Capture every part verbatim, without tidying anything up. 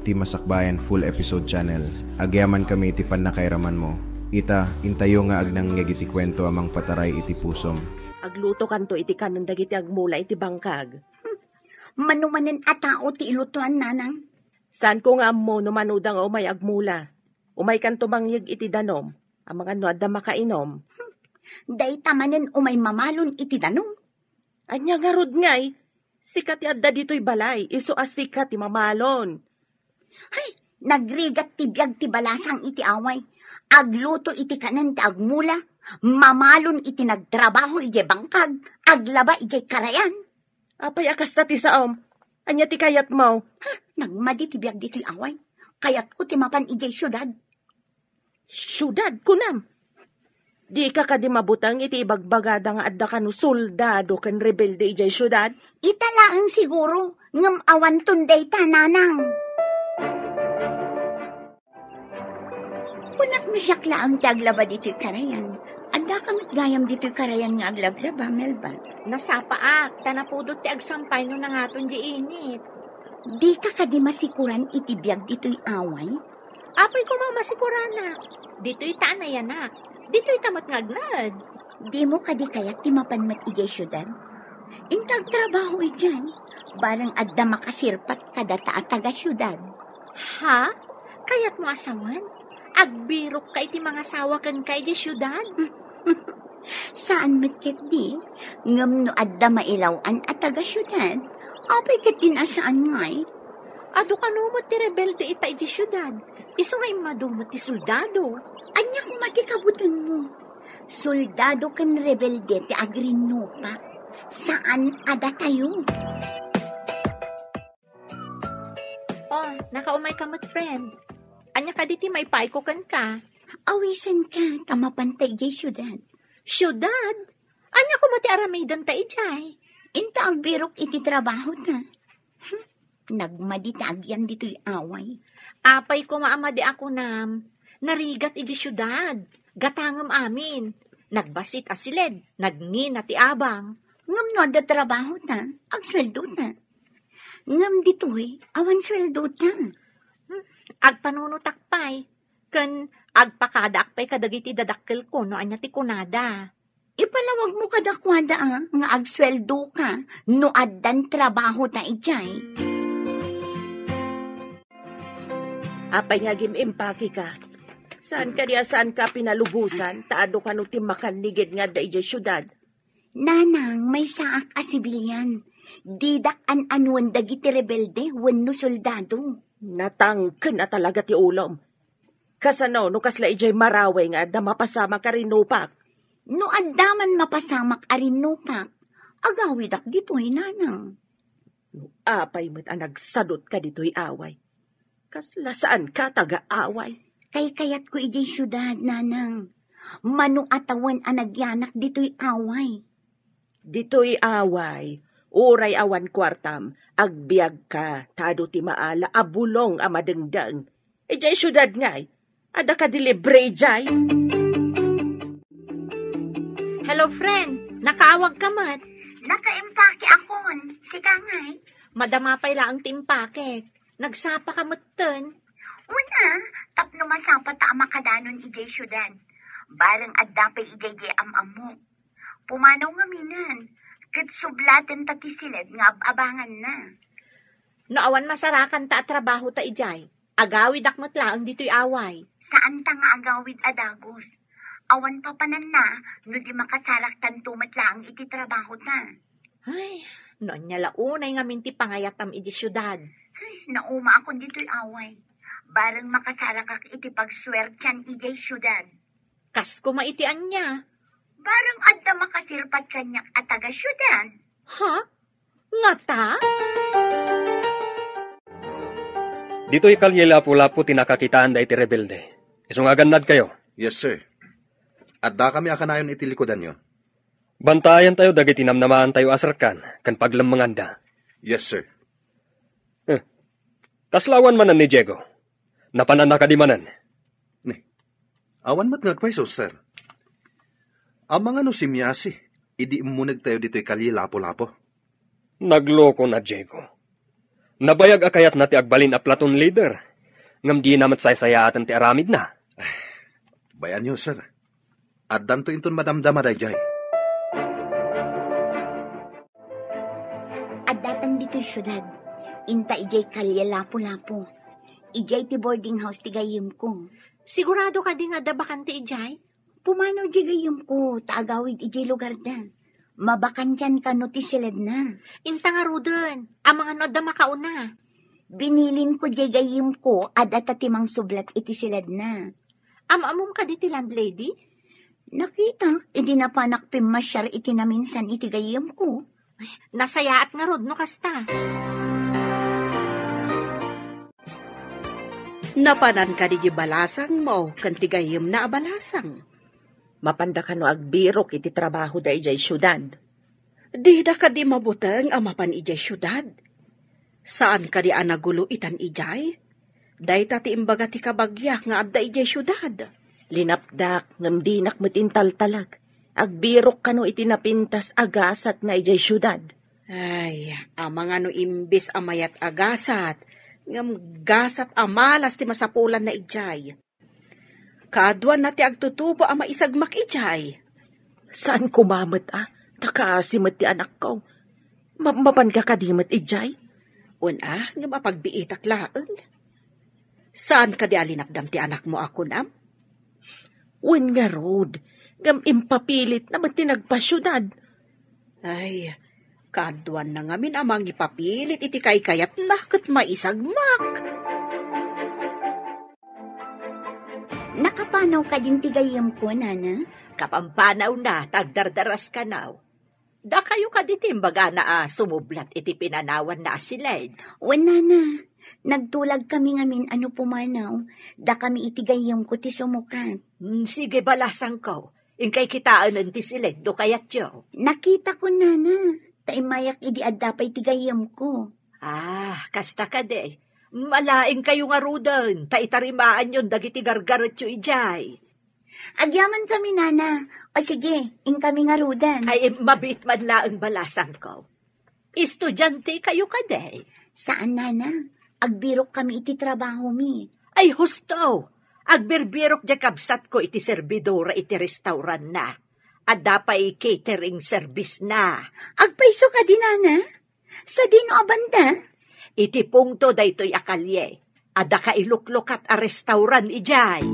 Ti Masakbayan Full Episode Channel. Agyamankami iti pannakairamanmo. Ita, intayo nga agnangngeg iti kuento a mangpataray iti pusom. Aglutokanto iti kanen dagiti agmula iti bangkag. Mano manen a tao ti ilutoan, nanang? Saanko nga ammo no manoda nga umay agmula. Umaykanto mangyeg iti danum. Amangan no adda makainum. Dayta manen umay mamalon iti danum. Ania ngarud ngay? Sika ti adda ditoy balay, isu a sika ti mamalon. Hay, nagrigat ti biag ti balasang iti away. Agluto iti kanen ti agmula, mamalon iti nagtrabaho idiay bangkag, aglaba idiay karayan. Apay a kasta ti saom? Ania ti kayatmo? Ha, nagmadi ti biag ditoy away. Kayatko ti mapan idiay siudad. Siudad, kunam? Dika kadi mabuteng iti ibagbagada nga adda kano soldado ken rebelde idiay siudad? Ita laeng siguro, ngem awanton dayta, nanang. Kunak no siak laeng ti aglaba ditoy karayan. Adda ka met gayam ditoy karayan nga aglablaba, Melba. Nasapaak, ta napudot ti agsampay no nangaton di init. Dika kadi masikuran iti biag ditoy away? Apay koma masikuranak. Ditoy ta anayanak. Ditoy ta met nga agnaed. Dimo kadi kayat ti mapan met idiay siudad? Inta agtrabaho idiay. Bareng adda makasirpat kadata a taga-siudad. Ha? Kayatmo a sawen? Agbirokka iti mangasawa kenka idiay siudad? Saan met ketdi, ngem no adda mailaw-an a taga-siudad, apay ketdin a saan ngay? Adu kano met ti rebelde ita idiay siudad, isu nga immadu met ti soldado. Ania koma ti kabutengmo? Soldado ken rebelde ti agrinnupak, saan a datayo. Oh, nakaumay ka met, friend. Ania kadi ti maipaayko kenka? Awisenka, ta mapanta idiay siudad. Siudad? Ania koma ti aramidenta idiay? Inta agbirok iti trabahota. Hmm, nagmadi ti agyan ditoy away. Apay koma a madi a kunam, narigat idiay siudad. Gatangem amin. Nagbassit a siled, nagngina ti abang. Ngem no adda trabahota, agsueldota. Ngem ditoy, awan sueldota. Hmm, agpanunotak pay, ken agpakadaak pay kadagiti dadakkelko no ania ti kunada. Ipalawagmo kadakuada a nga agsueldoka no addan trabahota idiay. Apay nga agim-impakeka? Saan kadi a saanka pinalubosan, ta adu kano ti makannigid nga adda idiay siudad? Nanang, maysaak a sibilian. Didak an-anuen dagiti rebelde wenno soldado. Natangken a talaga ti ulom. Kasano no kasla idiay Maraway nga adda mapasamak a rinnupak? No adda man mapasamak a rinnupak, agawidak ditoy, nanang. No apay met a nagsadutka ditoy away, kasla saanka taga-away. Kaykayatko idiay siudad, nanang. Mano a tawen a nagyanak ditoy away. Ditoy away, uray awan kuartam, agbiagka, ta adu ti maala a bulong a madengdeng. Idiay siudad ngay, adda kadi libre idiay? Hello, friend. Nakaawagka met? Nakaimpake akon. Sika ngay? Madama pay laeng ti impakek. Nagsapaka metten? Una, tapno masapata a makadanon idiay siudad. Bareng adda pay idiay di am-ammok. Pumanaw ngaminen, ket sublatenta ti siled nga ab-abanganna. No awan masarakanta a trabahota idiay, agawidak met laeng ditoy away. Saanta nga agawid a dagus. Awan papananna no di makasaraktanto met laeng iti trabahota. Ay, no ania la unay ngamin ti pangayatam iti siudad. Ay, naumaakon ditoy away. Bareng makasarakak iti pagsuertian idiay siudad. Kas koma iti ania? Bareng adda makasirpat kaniak a taga-siudad. Ha? Ngata? Ditoy Kalye Lapu-Lapu ti nakakitaanda iti rebelde. Isu nga agannadkayo. Yes, sir. Addakami a kanayon iti likudanyo. Bantayantayo dagiti namnamaantayo a serkan ken paglemmenganda. Yes, sir. Eh, kasla awan manen ni Diego? Napananna kadi manen? Ni, awan met nga agpayso, sir. Amangan no simmiasi idi immunegtayo ditoy Kalye Lapu-Lapu. Nagloko na, Diego. Nabayag a kayatna ti agbalin a platoon leader, ngem dina met saysayaaten ti aramidna. Bay-anyo, sir. Addanto inton madamdama daydiay. Addatan ditoy siudad. Inta idiay Kalye Lapu-Lapu. Idiay ti boarding house ti gayyemko. Sigurado kadi nga adda bakante idiay? Pumanaw diay gayyemko, ta agawid idiay lugarda. Mabakantian kano ti siledna. Inta ngaruden, amangan no adda makauna. Binilinko diay gayyemko, adda ta ti mangsublat iti siledna. Am-ammom kadi ti landlady? Nakitak idi napanak pimmasiar iti naminsan iti gayyemko. Nasayaat ngarud no kasta. Napanan kadi di balasangmo ken ti gayyemna a balasang? Mapanda kano agbirok iti trabahoda idiay siudad? Dida kadi mabuteng a mapan idiay siudad? Saan kadi a nagulo itan idiay? Dayta ti imbaga ti kabagiak nga adda idiay siudad. Linapdak, ngem dinak met intaltalek. Agbirok kano iti napintas a gasat nga idiay siudad. Ay, amangan no imbes a mayat a gasat, ngem gasat a malas ti masapulanna idiay. Kaaduanna ti agtutubo a maisagmak idiay. Saan koma met a, ta kaasi met ti anakko. Ma-, mapanka kadi met idiay? Wen a, ngem apagbiitak laeng. Saan kadi a linapdam ti anakmo a kunam? Wen ngarud, ngem impapilitna met ti nagpasiudad. Ay, kaaduanna ngamin a mangipapilit iti kaykayatna ket maisagmak. Nakapanaw kadin ti gayyemko, nana? Kapampanawna, ta agdardaras kanaw. Dakayo kadi ti imbagana a sumublat iti pinanawanna a siled? Wen, nana. Nagtulagkami ngamin a no pumanaw, dakami iti gayyemko ti sumukat. Hmm, sige, balasangko. Inkay kitaenen ti siled no kayatyo. Nakitako, nana. Ta immayak idi adda pay ti gayyemko. Ah, kasta kadi. Malaingkayo ngaruden, ta itarimaanyon dagiti gargaretyo idiay. Agyamankami, nana. O sige, inkami ngaruden. Ay, mabiit man laeng, balasangko. Estudiantekayo kadi? Saan, nana. Agbirokkami iti trabahomi. Ay, husto. Agbirbirok diay kabsatko iti serbidora iti restauranna. Adda pay catering service-na. Agpayso kadi, nana? Sadino a banda? Iti pungto daytoy a kalye, adda kailuklukat a restauran idiay.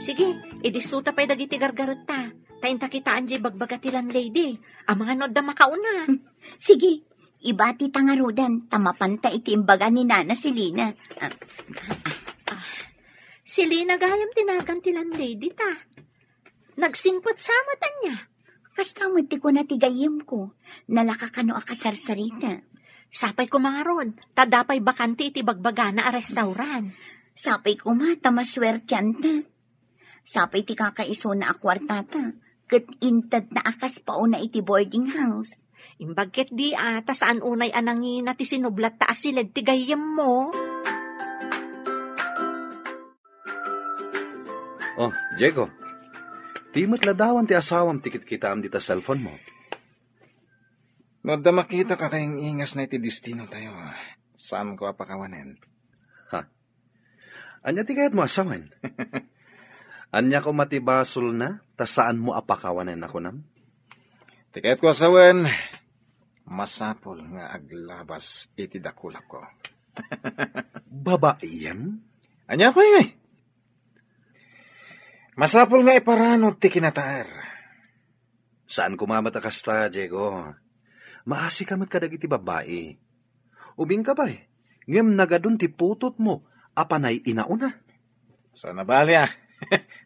Sige, idissuta pay dagiti gargaretta. Ta inta kitaan diay bagbaga ti landlady. Amangan no adda makauna. Sige, ibatita ngaruden, ta mapanta iti imbaga ni Nana Selina. Ah, ah, ah. Selina gayam ti nagan ti landlady ta. Nagsingpet sa met ania? Kasta met ti kuna ti gayyemko, nalaka kano a kasarsarita. Sapay koma ngarud, ta adda pay bakante iti bagbagana a restauran. Sapay koma ta masuertianta. Sapay ti kakaisuna a kuartata, ket intedna a kas pauna iti boarding house. Imbag ketdi a, ta saan unay a nangina ti sinublatta a siled ti gayyemmo. Oh, Diego. Ti met ladawan ti asawam ti kitkitaam dita cellphone mo. No adda makitak a kaing-ingasna iti destinotayo, saanko a pakawanen. Ha? Ania ti kayatmo a sawen? Ania koma ti basolna, ta saanmo a pakawanen a kunam? Ti kayatko a sawen, masapul nga aglabas iti dakulakko. Babaiem? Ania pay ngay? Masapul nga iparano ti kinataer. Saan koma met a kasta, Diego. Maasika met kadagiti babbai. Ubingka pay, ngem nagadun ti putotmo a panay inauna. Saan a bali a.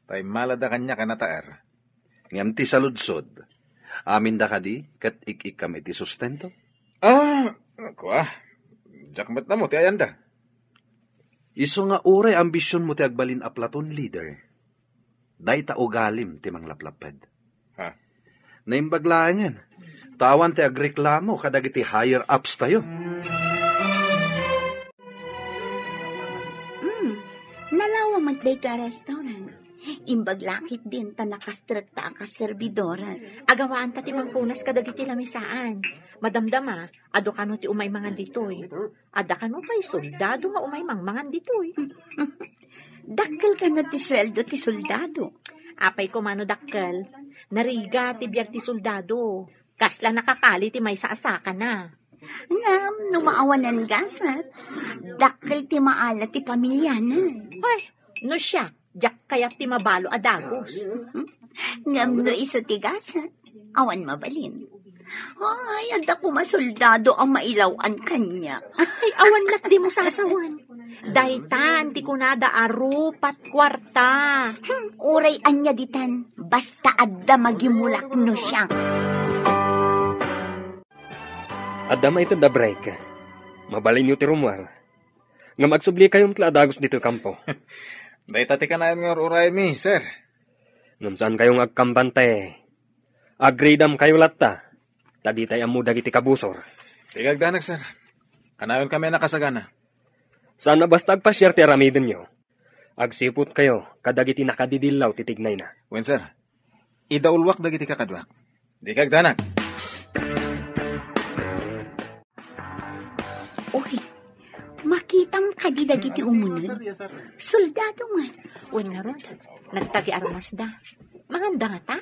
Ta immalada kaniak a nataer. Ngem ti saludsod, aminda kadi ket ik-ikkam iti sustento? Ah, kua. Diak met ammo ti ayanda. Isu nga uray ambisionmo ti agbalin a platoon leader, dayta ugalim ti manglaplapped. Ha? Naimbag laengen, ta awan ti agreklamo kadagiti higher ups tayo. Hmm, nalawa met daytoy a restaurant. Imbag la ketdin ta nakastrekta a kaserbidoran. Agawanta ti mangpunas kadagiti lamisaan. Madamdama, adu kano ti umay mangan ditoy. Adda kano pay soldado nga umay mangmangan ditoy. Dakkel kano ti sueldo ti soldado. Apay koma no dakkel? Narigat ti biag ti soldado. Kasla nakakali ti maysa a sakana. Ngem no maawanan gasat, dakkel ti maala ti pamiliana. Ay, no siak, diak kayat ti mabalo a dagus. Ngem no isu ti gasat, awan mabalin. Ay, adda koma soldado a mailaw-an kaniak. Ay, awan laeng dimo sasawen. Daytan ti kunada a rupat kuarta. Hmm, uray ania ditan, basta adda magimulak no siak. Adda maited a break. Mabalinyo ti rummuar. Ngem agsublikayo met la a dagus ditoy kampo. Dayta ti kanayon nga ur-uraymi, sir. Ngem saankayo nga agkambante. Agridamkayo latta. Ta ditay ammo dagiti kabusor. Di kagdanag, sir. Kanayonkami a nakasagana. Saan a basta agpasiar ti aramidenyo. Agsiputkayo kadagiti nakadidillaw ti tignayna. Wen, sir. Idauluak dagiti kakaduak. Di kagdanag. Uy, makitam kadi dagiti umuneg? Soldado man. Wen ngarud, nagtagi armasda. Manganda ngata?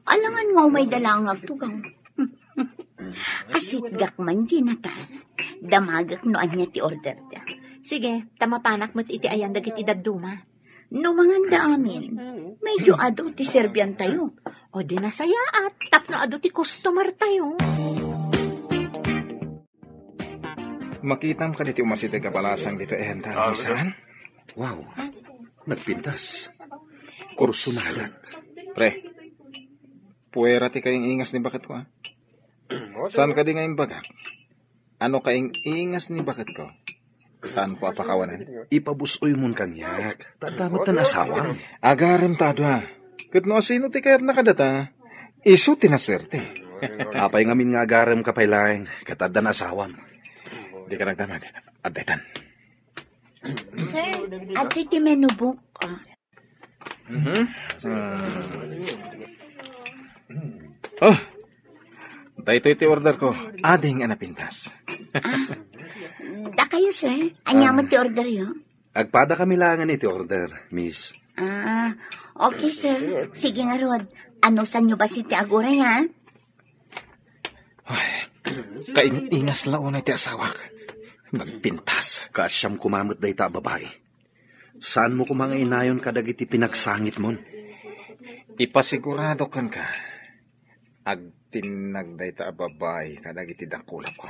Alangan nga umayda laeng agtugaw. Asitgak man, Gina, ta damagek no ania ti orderda. Sige, ta mapanak met iti ayan dagiti dadduma. No manganda amin, medyo adu ti serbiantayo. O di nasayaat, tapno adu ti customertayo. Makitam kadi ti umasideg a balasang ditoy ayanda, Misan? Wow, nagpintas. Kursunada. Pre, puera ti kaing-ingas ni baketko, a. Saan kadi nga imbagak? Ano kaing-ingas ni baketko? Saanko a pakawanen? Ipabus-oymon kaniak. Ta adda met tan asawam. Agarem ta adu, a. Ket no asino ti kayatna kadata, isu ti nasuerte. Apay ngamin nga agaremka pay laeng, ket addan asawam. Dika nagdamag. Adda itan. Sir, adtoy ti menu book, a. Mhm. Ah. Oh. Daytoy ti orderko. Ading a napintas. A, dakayo, sir. Ania met ti orderyo? Agpadakami laengen iti order, miss. A, okay, sir. Sige ngarud. Anusanyo bassit ti aguray, a? Ay, kaing-ingas la unay ti asawak. Nagpintas. Kaasiam koma met dayta a babai. Saanmo koma nga inayon kadagiti pinagsangitmon. Ipasigurado kenka, agtinnag dayta a babai kadagiti dakulapko.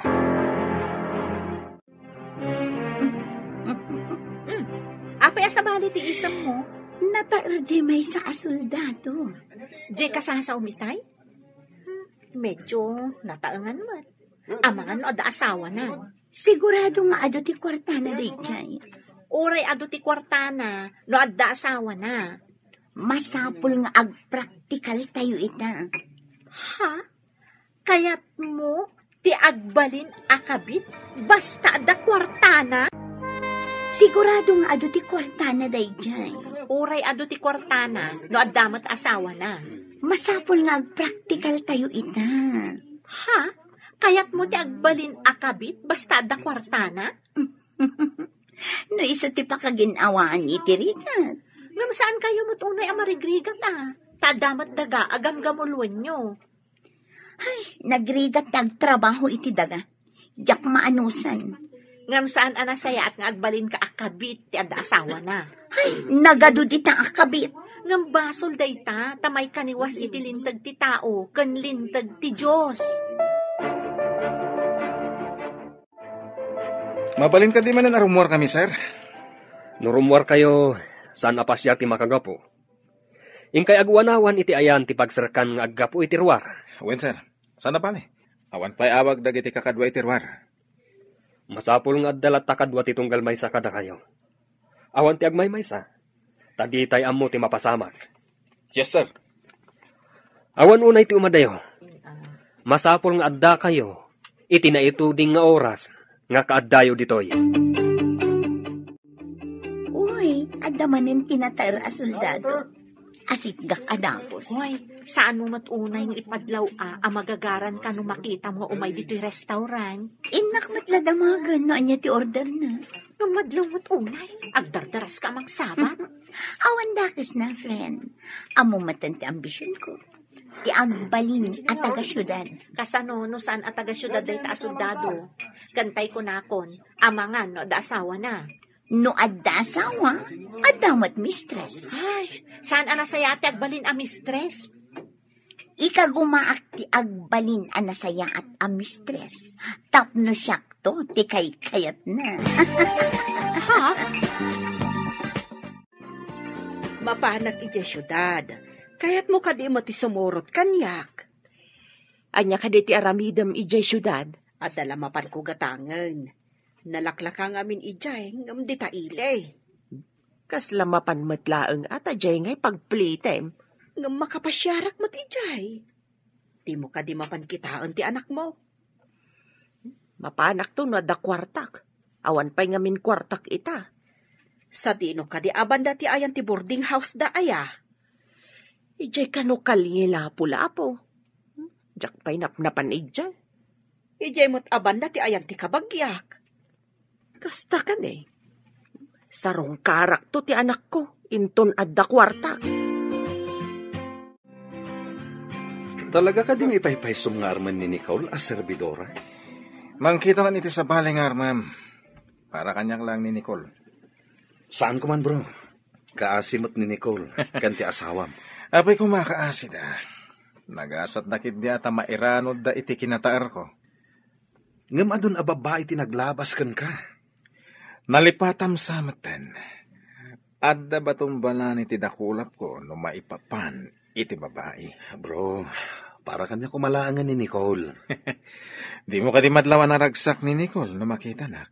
Hmm. Apay a sabali ti isemmo? Nataer diay maysa a soldado. Diay kasasaom itay? Hmm, medyo nataengan met. Amangan no adda asawana. Sigurado nga adu ti kuartana daydiay. Uray adu ti kuartana no adda asawana. Masapul nga agpraktikaltayo ita. Ha? Kayatmo ti agbalin a kabit basta adda kuartana? Sigurado nga adu ti kuartana daydiay. Uray adu ti kuartana no adda met asawana. Masapul nga agpraktikaltayo ita. Ha? Kayatmo ti agbalin a kabit basta adda kuartana? No isu ti pakagin-awaan iti rigat. Ngem saankayo met unay a marigrigat, a. Ta adda met daga a gamgamuloenyo. Ay, nagrigat ti agtrabaho iti daga. Diak maanusan. Ngem saan a nasayaat nga agbalinka a kabit ti adda asawana. Ay, nagadu dita a kabit. Ngem basol dayta, ta maikaniwas iti linteg ti tao ken linteg ti Dios. Mabalin kadi manen a rummuarkami, sir? No rummuarkayo, saan a pasiar ti makagapu. Inkay aguanawan iti ayan ti pagserkan nga aggapu iti ruar. Wen, sir. Saan a bale? Awan pay awag dagiti kakadua iti ruar. Masapul nga adda latta kadua ti tunggal maysa kadakayo. Awan ti agmaymaysa, ta ditay ammo ti mapasamak. Yes, sir. Awan unay ti umadayo. Masapul nga addakayo iti naituding nga oras nga kaaddayo ditoy. Uy, adda Manen ti nataer a soldado. Asitgak a dagus. Hoy, saan mo met unay nga ipadlaw a, a magagaran ka no makitam nga umay ditoy restaurant? Innak met la damagen no ania ti order na. Ngem madlaw met unay, agdardaras ka a mangsabat. Awan dakes na, friend. Ammo met ti ambision ko. Ti agbalin a taga-siudad. Kasano no saan a taga-siudad dayta a soldado? Ken tay kunakon, amangan no adda asawana. No adda asawa, adda met mistress. Ay, saan a nasayaat ti agbalin a mistress? Ikagumaak ti agbalin a nasayaat a mistress. Tapno siakto ti kaykayatna. Ha? Mapanak idiay siudad. Kayatmo kadi met ti sumurot kaniak? Ania kadi ti aramidem idiay siudad? Adda la mapanko gatangen. Nalaklaka ngamin idiay, ngem dita ili. Kasla mapan met laeng a ta diay ngay pagplitem. Ngem makapasiarak met idiay. Dimo kadi mapan kitaen ti anakmo? Mapanakto no adda kuartak. Awan pay ngamin kuartak ita. Sadino kadi a banda ti ayan ti boarding house da aya? Idiay kano kalye Lapu-Lapu. Diak pay napnapan idiay. Idiay met a banda ti ayan ti kabagiak. Kasta kani. Sarungkarakto ti anakko, inton adda kuarta. Talaga kadi nga ipaypaysom nga armen ni Nicole a serbidora? Mangkita man iti sabali nga armem. Para kaniak laeng ni Nicole. Saan ko man, bro. Kaasi met ni Nicole, ken ti asawam. Apay koma kaasida. Nagasatda ketdi a ta mairanodda iti kinataerko. Ngem adun a babbai ti naglabas kenka. Nalipatam sa metten. Adda baton balani ti dakulapko no maipapan iti babai. Bro, para kaniak koma laengen ni Nicole. Dimo kadi madlaw a naragsak ni Nicole no makitanak?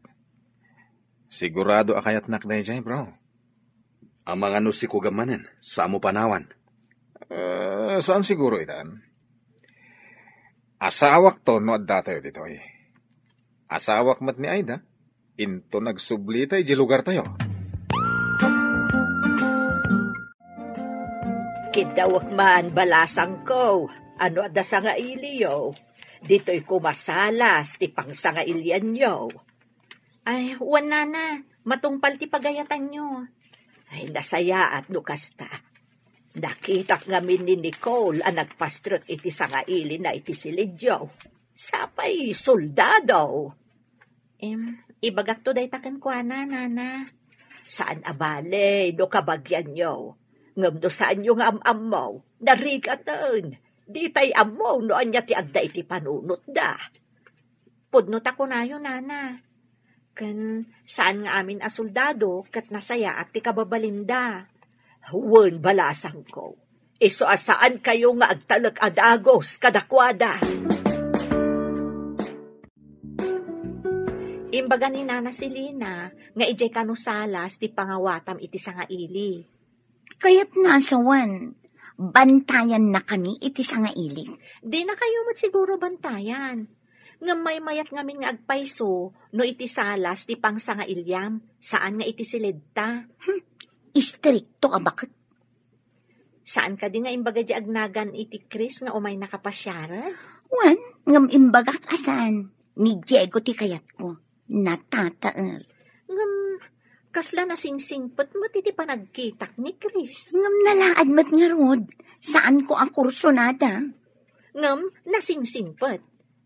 Sigurado a kayatnak daydiay, bro. Amangan no sikugam manen, samo panawan. Eh, saan siguro itan? Asawakto no addatayo ditoy. Asawak met ni Aida, inton agsublita idiay lugartayo. Kiddawek man, balasangko, no adda sangailiyo. Ditoy koma salas ti pangsangailianyo. Ay, wen, nana, matungpal ti pagayatanyo. Ay, nasayaat no kasta. Nakitak ngamin ni Nicole a nagpastrek iti sangailina iti silidyo. Sapay soldado. Em, ibagakto dayta kenkuana, nana. Saan a bale no kabagianyo. Ngem no saanyo nga am-ammo, narigaten. Ditay ammo no ania ti adda iti panunotda. Pudno ta kunayo, nana. Ken saan nga amin a soldado ket nasayaat ti kababalinda. Wen, balasangko, isu a saankayo nga agtalek a dagus kadakuada. Imbaga ni Nana Selina nga idiay kano salas ti pangawatam iti sangaili. Kayatna a sawen, bantayannakami iti sangaili. Dinakayo met siguro bantayan. Ngem maymayat ngamin nga agpayso no iti salas ti pangsangailiam, saan nga iti silidta. Hmm, istrikto a baket. Saan kadi nga imbaga di agnagan iti Chris nga umayna kapasiaren? Wen, ngem imbagak a saan. Ni Diego ti kayatko. Natataer. Ngem, kasla nasingsingpet met iti panagkitak ni Chris. Ngem nalaad met ngarud. Saanko a kursunada. Ngem, nasingsingpet.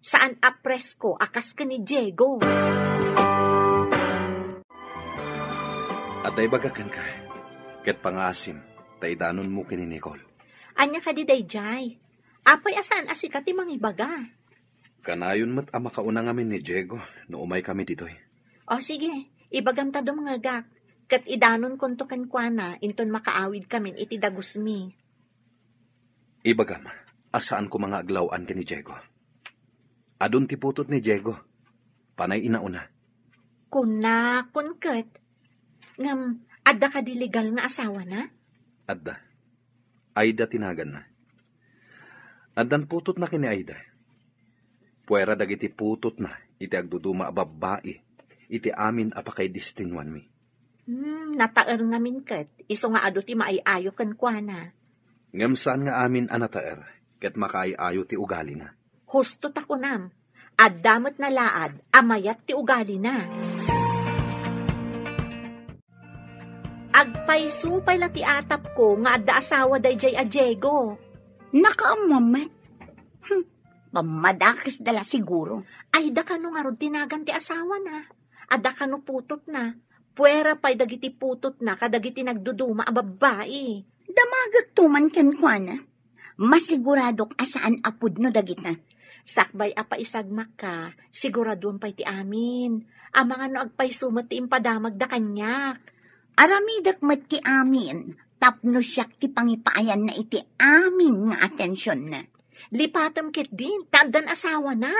Saan a presko a kas ken ni Diego. Adda ibagak kenka, ket pangaasim ta idanonmo ken ni Nicole. Ania kadi daydiay? Apay a saan a sika ti mangibaga? Kanayon met a makauna ngamin ni Diego no umaykami ditoy. O sige, ibagam ta dumngegak, ket idanonkonto kenkuana inton makaawidkamin iti dagusmi. Ibagam a saan koma nga aglaw-an ken ni Diego. Adun ti putot ni Diego. Panay inauna. Kunakon ket. Ngem, adda kadi legal nga asawana? Adda. Aida ti naganna. Addan putotna ken ni Aida. Puera dagiti putotna iti agduduma a babbai iti amin a pakaidestinuanmi. Hmm, nataer ngamin ket, isu nga adu ti maay-ayo kenkuana. Ngem saan nga amin a nataer ket makaay-ayo ti ugalina. Husto ta kunam, adda met nalaad a mayat ti ugalina. Agpayso pay la ti atapko nga adda asawa daydiay a Diego. Nakaammo met. Hmm, pammadakesda la siguro. Ay, dakano ngarud ti nagan ti asawana? Adda kano putotna? Puera pay dagiti putotna kadagiti nagduduma a babbai. Damagekto man kenkuana. Masiguradok a saan a pudno dagita. Sakbay a paisagmakka, siguraduem pay ti amin. Amangan no agpayso met ti impadamagda kaniak. Aramidek met ti amin tapno siak ti pangipaayanna iti amin nga atensionna. Lipatem ketdin, ta addan asawana.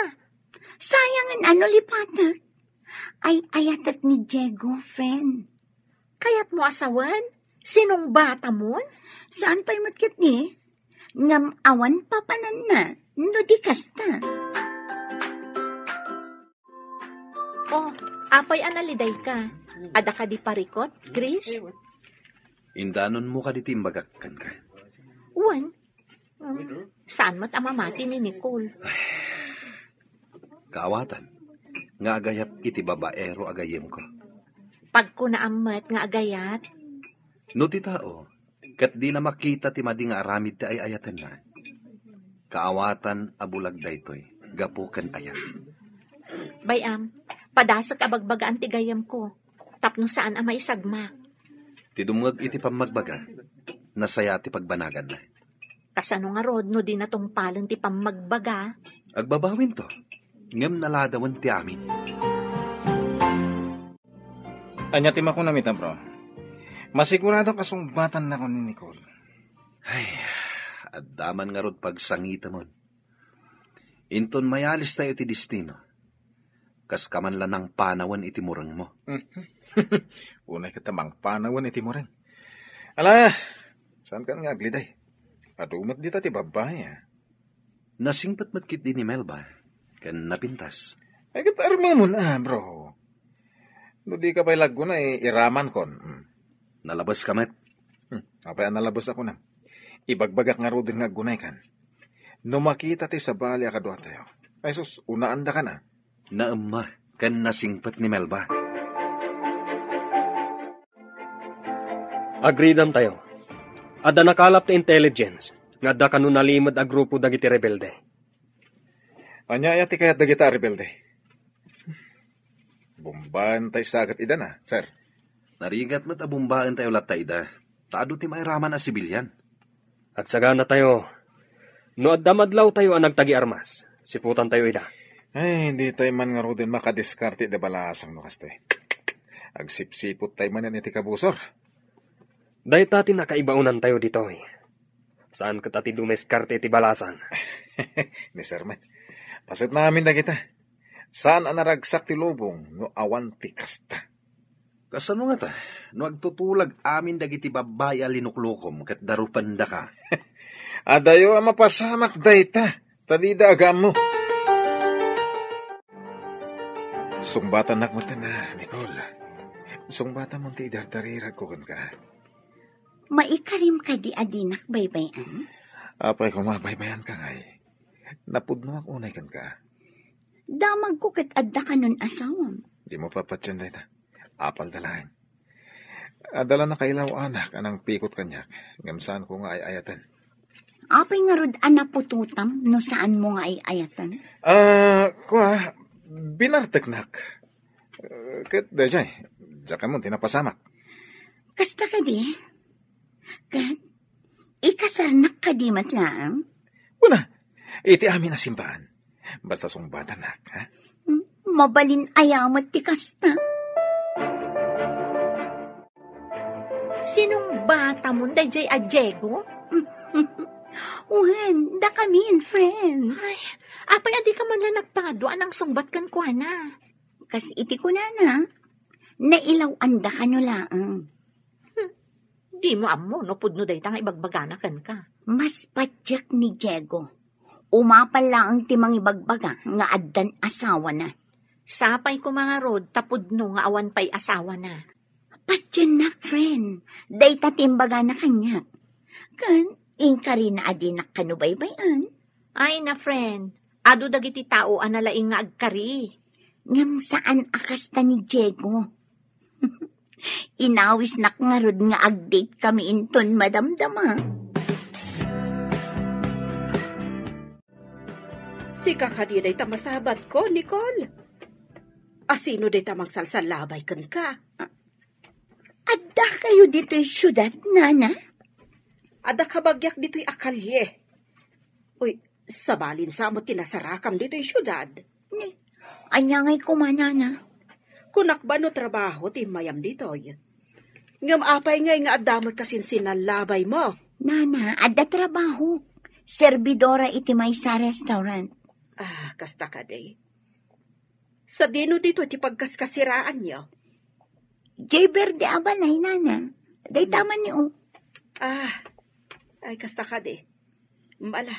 Sayangen a no lipatek. Ay-ayatek ni Diego, friend. Kayatmo a sawen? Sinungbatamon? Saan pay met ketdi? Ngem awan papananna no di kasta. Oh, apay a nalidayka? Adda kadi parikut, Chris? Indanonmo kadi ti imbagak kenka? Wen. Hmm, saan met a mamati ni Nicole? Kaawatan nga agayat iti babaero a gayyemko. Pagkunaam met nga agayat. No ti tao ket dina makita ti madi nga aramid ti ay-ayatenna, kaawatan a bulag daytoy gapu ken ayat. Bay-am, padasek a bagbagaan ti gayyemko tapno saan a maisagmak. Ti dumngeg iti pammagbaga, nasaya ti pagbanaganna. Kasano ngarud no dina tungpalen ti pammagbaga? Agbabawinto, ngem naladawen ti amin. Ania ti makunam ita, bro? Masiguradok a sungbatannakon ni Nicole. Ay, adda man ngarud pagsangitemon. Inton mayalis tayo iti destino, kas ka man la nangpanawen iti murengmo. Unay ket ta mangpanawen iti mureng. Ala, saan kan nga agliday? Adu met dita ti babbai, a. Nasingpet met ketdi ni Melba, ken napintas. Ay, ket armemon, a, bro. No di ka pay laggunay, iramankon. Hmm. Nalabes ka met. Hmm, apay a nalabes a kunam? Ibagbagak ngaruden nga aggunay kan. No makita ti sabali a kaduatayo, ay sus, unaandakan a. Naemma ken nasingpet ni Melba. Agridam tayo. Adda nakalap ti intelligence nga adda kano nalimed a grupo dagiti rebelde. Ania aya ti kayat dagita a rebelde? Bombaen tay sagat ida na, sir. Narigat met a bombaen tayo latta ida. Ta adu ti mairaman a sibilian. Agsagana tayo. No adda madlaw tayo a nagtagi armas, siputan tayo ida. Ay, di tayo man ngaruden makadiskarte ida balasang no kastoy. Agsipsipot tayo manen iti kabusor. Dayta ti nakaibaonan tayo ditoy. Saan ket a ti dumiskarte iti balasang. Ni Sir met. Paset na amin dagita. Saan a naragsak ti lubong no awan ti kasta. Kasano ngata? No agtutulag amin dagiti babbai a linuklukom ket darupendaka. Adayo a mapasamak dayta, ta dida agaammo. Sungbatannak met, Nicole. Sungbatam ti idardariragko kenka. Maikarim kadi a dinak baybay-an? Apay koma, baybayanka ngay. Napudnoak unay kenka. Damagko ket adda kanon asawam. Dimo papatien dayta. Apalda laeng. Adda la nakailaw-anak a nangpikot kaniak, ngem saanko nga ay-ayaten. Apay ngarud a naputotam no saanmo nga ay-ayaten? Ah, kua, binarteknak. Eh, ket daydiay, diak ammo ti napasamak. Kasta kadi? Ket ikasarnak kadi met laeng? Kuna, iti amin a simbaan. Basta sungbatannak, ha? Hmm, mabalin aya met ti kasta? Sinungbatamon daydiay a Diego? Wen, dakamin, friend. Ay, apay a dika man la nagpangadu a nangsungbat kenkuana? Kas iti kunana, nailaw-anda kano laeng. Hmm. Dimo ammo no pudno dayta nga ibagbagana kenka. Mas patiek ni Diego. Umapal laeng ti mangibagbaga nga addan asawana. Sapay koma ngarud ta pudno nga awan pay asawana. Patiennak, friend. Dayta ti imbagana kaniak. Ken, inkarina a dinak kano baybay-an. Ay na, friend. Adu dagiti tao a nalaing nga agkari. Ngem saan a kasta ni Diego. Inawisnak ngarud nga ag-date kami inton madamdama. Sika kadi dayta masabatko, Nicole? A sino dayta mangsalsallabay kenka? Adda kayo ditoy siudad, Nana? Adda kabagiak ditoy a kalye. Uy, sabalin sa met ti nasarakam ditoy siudad. Ni, ania ngay koma, Nana? Kunak ba no trabaho ti immayam ditoy? Ngem apay ngay nga adda met kasinsinnallabaymo? Nana, adda trabaho. Serbidora iti maysa restaurant. Ah, kasta kadi. Sadino ditoy ti pagkaskasiraanyo? Jay Verde a balay, Nana. Dayta Hmm. man ni, oh. Ah, ay, kasta kadi. Mala,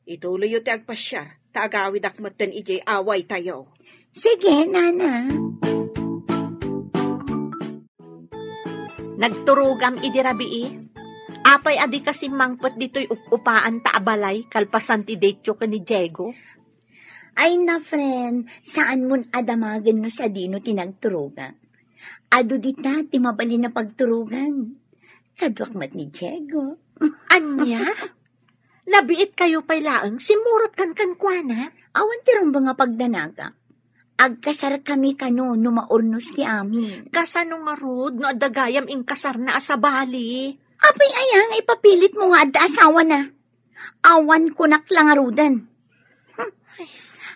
ituloyyo ti agpasiar, ta agawidak metten idiay awaytayo. Sige, Nana. Nagturogam idi rabii. Apay a dika simmangpet ditoy up-upaan ta a balay kalpasan ti date-yo ken ni Diego? Ay na, friend, saan mon a damagen no sadino ti nagturogak. Adu dita ti mabalin a pagturogan. Kaduak met ni Diego. Ania? Nabiitkayo pay laeng, simmurotkan kenkuana? Awan ti rumbeng a pagdanagak. Agkasarkami kano no maurnos ti amin. Kasano ngarud no adda gayam inkasarna a sabali? Apay aya nga ipapilitmo nga adda asawana? Awan kunak la ngaruden. Hmm.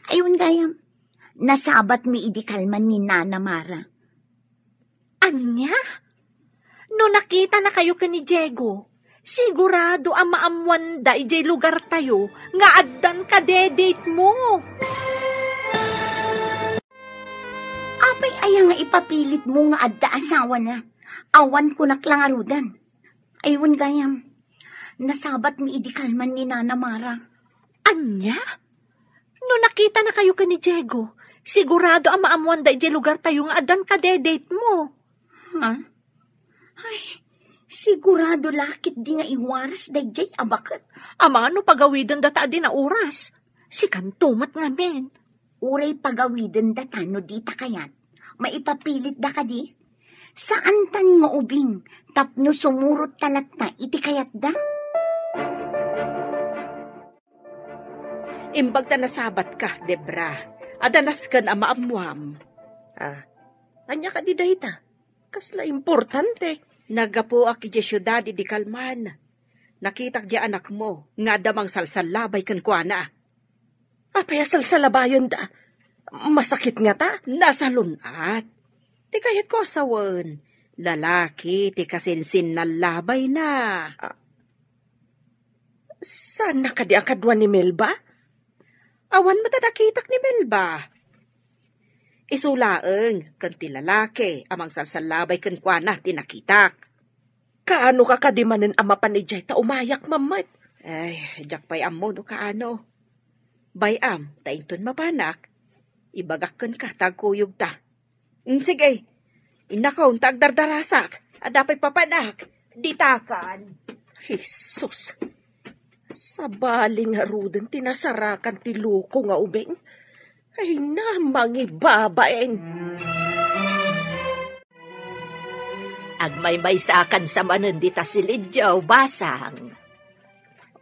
Ay, wen gayam. Nasabatmi idi kalman ni Nana Mara. Ania? No nakitanakayo ken ni Diego, sigurado a maammoanda idiay lugartayo nga addan kadedate-mo. Apay aya nga ipapilitmo nga adda asawana? Awan kunak la ngaruden. Ay, wen gayam. Nasabatmi idi kalman ni Nana Mara. Ania? No nakitanakayo ken ni Diego, sigurado a maammoanda idiay lugartayo nga addan kadedate-mo. Ha? Ay, sigurado la ketdi nga iwaras daydiay a baket. Amangan no pagawidendata a di nauras. Sikanto met ngamin. Uray pagawidendata no dita kayat. Maipapilitda kadi? Saantan nga ubing tapno sumurotta latta iti kayatda? Imbag ta nasabatka, Debra. Adda nasken a maammuam. Ah, ania kadi dayta? Kasla importante. Naggapuak idiay siudad idi kalman. Nakitak diay anakmo nga adda mangsalsallabay kenkuana. Apay a salsallabayenda? Masakit ngata? Nasalun-at. Ti kayatko a sawen, lalaki ti kasinsinnallabayna. Ah, saanna kadi a kadua ni Melba? Awan met a nakitak ni Melba. Isu laeng ken ti lalaki a mangsalsallabay kenkuana ti nakitak. Kaano ka kadi manen a mapan idiay ta umayak man met? Ay, diak pay ammo no kaano. Bay-am, ta inton mapanak, ibagak kenka ta agkuyogta. Mm, sige, innakom ta agdardarasak, adda pay papanak, ditakan. Jesus, sabali ngaruden ti nasarakan ti loko nga ubing. Ay na, mangibabain. Agmaymaysakan sa manen dita silidyo, basang.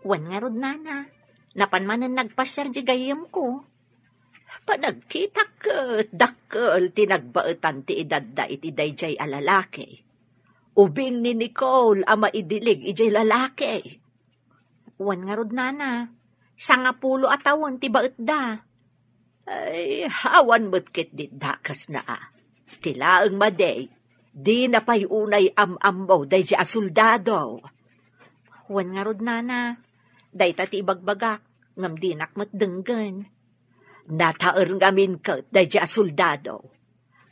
Wen ngarud, nana, napan manen nagpasiar di gayyemko. Panagkitak ket dakkel ti nagbaetan ti edadda iti daydiay a lalaki. Ubing ni Nicole a maidilig idiay lalaki. Wen ngarud, nana, sangapulo a tawen ti baetda. Ay, awan met ketdi dakesna a. Ti laeng madi, dina pay unay am-ammo daydi a soldado. Wen ngarud, nana, dayta ti ibagbagak, ngem dinak met denggen. Nataer ngamin ket daydi a soldado.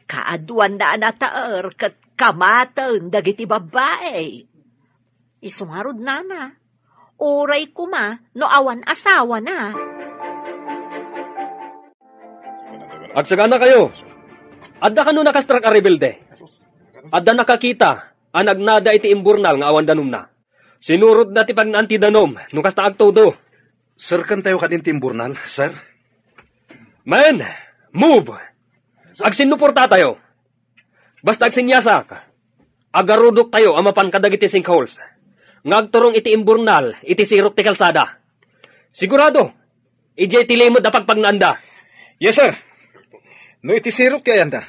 Kaaduanna a nataer ket kamaten dagiti babbai. Isu ngarud, nana, uray koma no awan asawana. Agsaganakayo. Adda kano nakastrak a rebelde? Adda nakakita a nagnada iti imburnal nga awan danumna. Sinurotna ti pagnaan ti danum no kasta agtudo. Serkentayo kadin ti imburnal, sir? Men, move! Agsinnuportatayo. Basta agsinyasak, agarudoktayo a mapan kadagiti sinkholes nga agturong iti imburnal iti sirok ti kalsada. Sigurado, idiay ti limed a pagpagnaanda. Yes, sir. No iti sirok ti ayanda,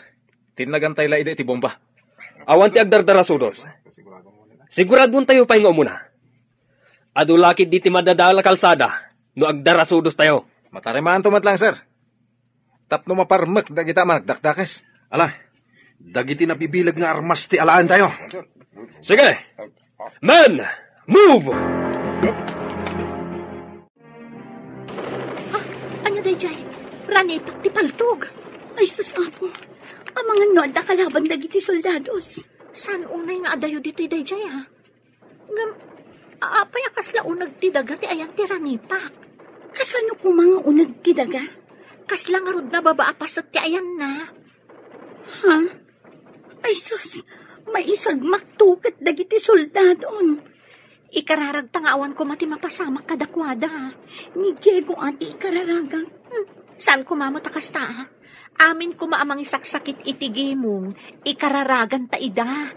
tinnagantay la idi iti bomba. Awan ti agdardarasudos. Siguraduentayo pay nga umuna. Adu la ketdi ti madadael a kalsada no agdarasudostayo. Matarimanto met lang, sir. Tapno maparmek dagita a managdakdakes. Ala, dagiti nabibileg nga armas ti alaentayo. Sige! Men, move! Ah, ania daydiay? Ranipak ti paltog. Ay, sus, Apo. Amangan no adda kalaban dagiti soldados. Saan unay nga adayo ditoy daydiay, a? Ngem, apay a kasla uneg ti daga ti ayan ti ranipak? Kasano koma nga uneg ti daga? Kasla ngarud nababa a paset ti ayanna. Ha? Ay, sus, maisagmakto ket dagiti soldadon. Ikararagta nga awan koma ti mapasamak kadakuada. Ni Diego a ti ikararagak. Hmm, saan koma met a kasta, a? Amin koma a mangisaksakit iti gimong, ikararaganta ida.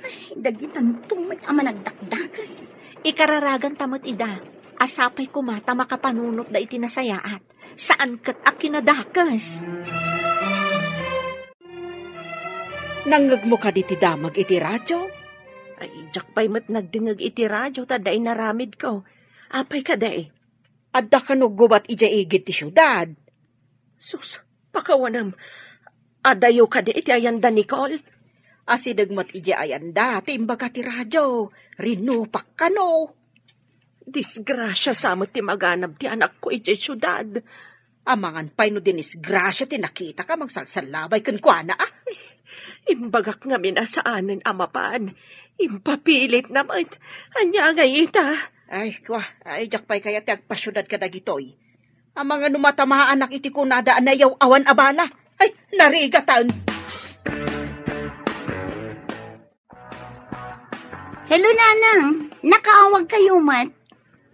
Ay, dagitanto met a managdakdakes. Ikararaganta met ida, a sapay koma ta makapanunotda iti nasayaat, saan ket a kinadakes. Nangngegmo kadi ti damag iti radio? Ay, diak pay met nagdengngeg iti radio ta adda inaramidko. Apay kadi? Adda kano gubat idiay igid ti siudad? Sus, pakawanem. Adayo kadi iti ayanda, Nicole? Asideg met idiay ayanda ti imbaga ti radio. Rinupak kano. Disgrasia sa met ti maganab ti anakko idiay siudad. Amangan pay no dinisgrasia ti nakitak a mangsalsallabay kenkuana, a? Imbagak ngamin a saanen a mapan. Impapilitna met. Ania ngay ita? Ay, kua, ay, diak pay kayat ti agpasiudad kadagitoy. Amangan no matamaanak iti kunada a nayaw-awan a bala. Ay, narigatan! Hello, Nanang. Nakaawag kayo met?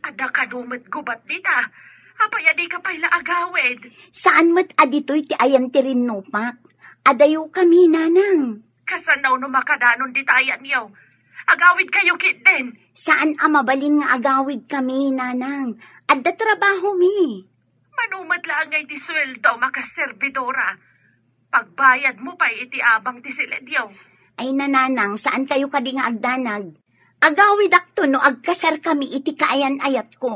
Adda kano met gubat dita. Apay a dika pay la agawid? Saan met a ditoy ti ayan ti rinnupak. Adayo kami, Nanang. Kasano no makadanon dita ayanyo? Agawid kayo ketdin. Saan a mabalin nga agawid kami, Nanang. Adda trabaho mi. Mano met laeng nga iti sueldo, makaserbidora. Pagbayad mo pay iti abang ti siledyo. Ay, Nanang, saan kayo kadi nga agdanag? Agawidakto no agkasar kami iti kaayan-ayatko.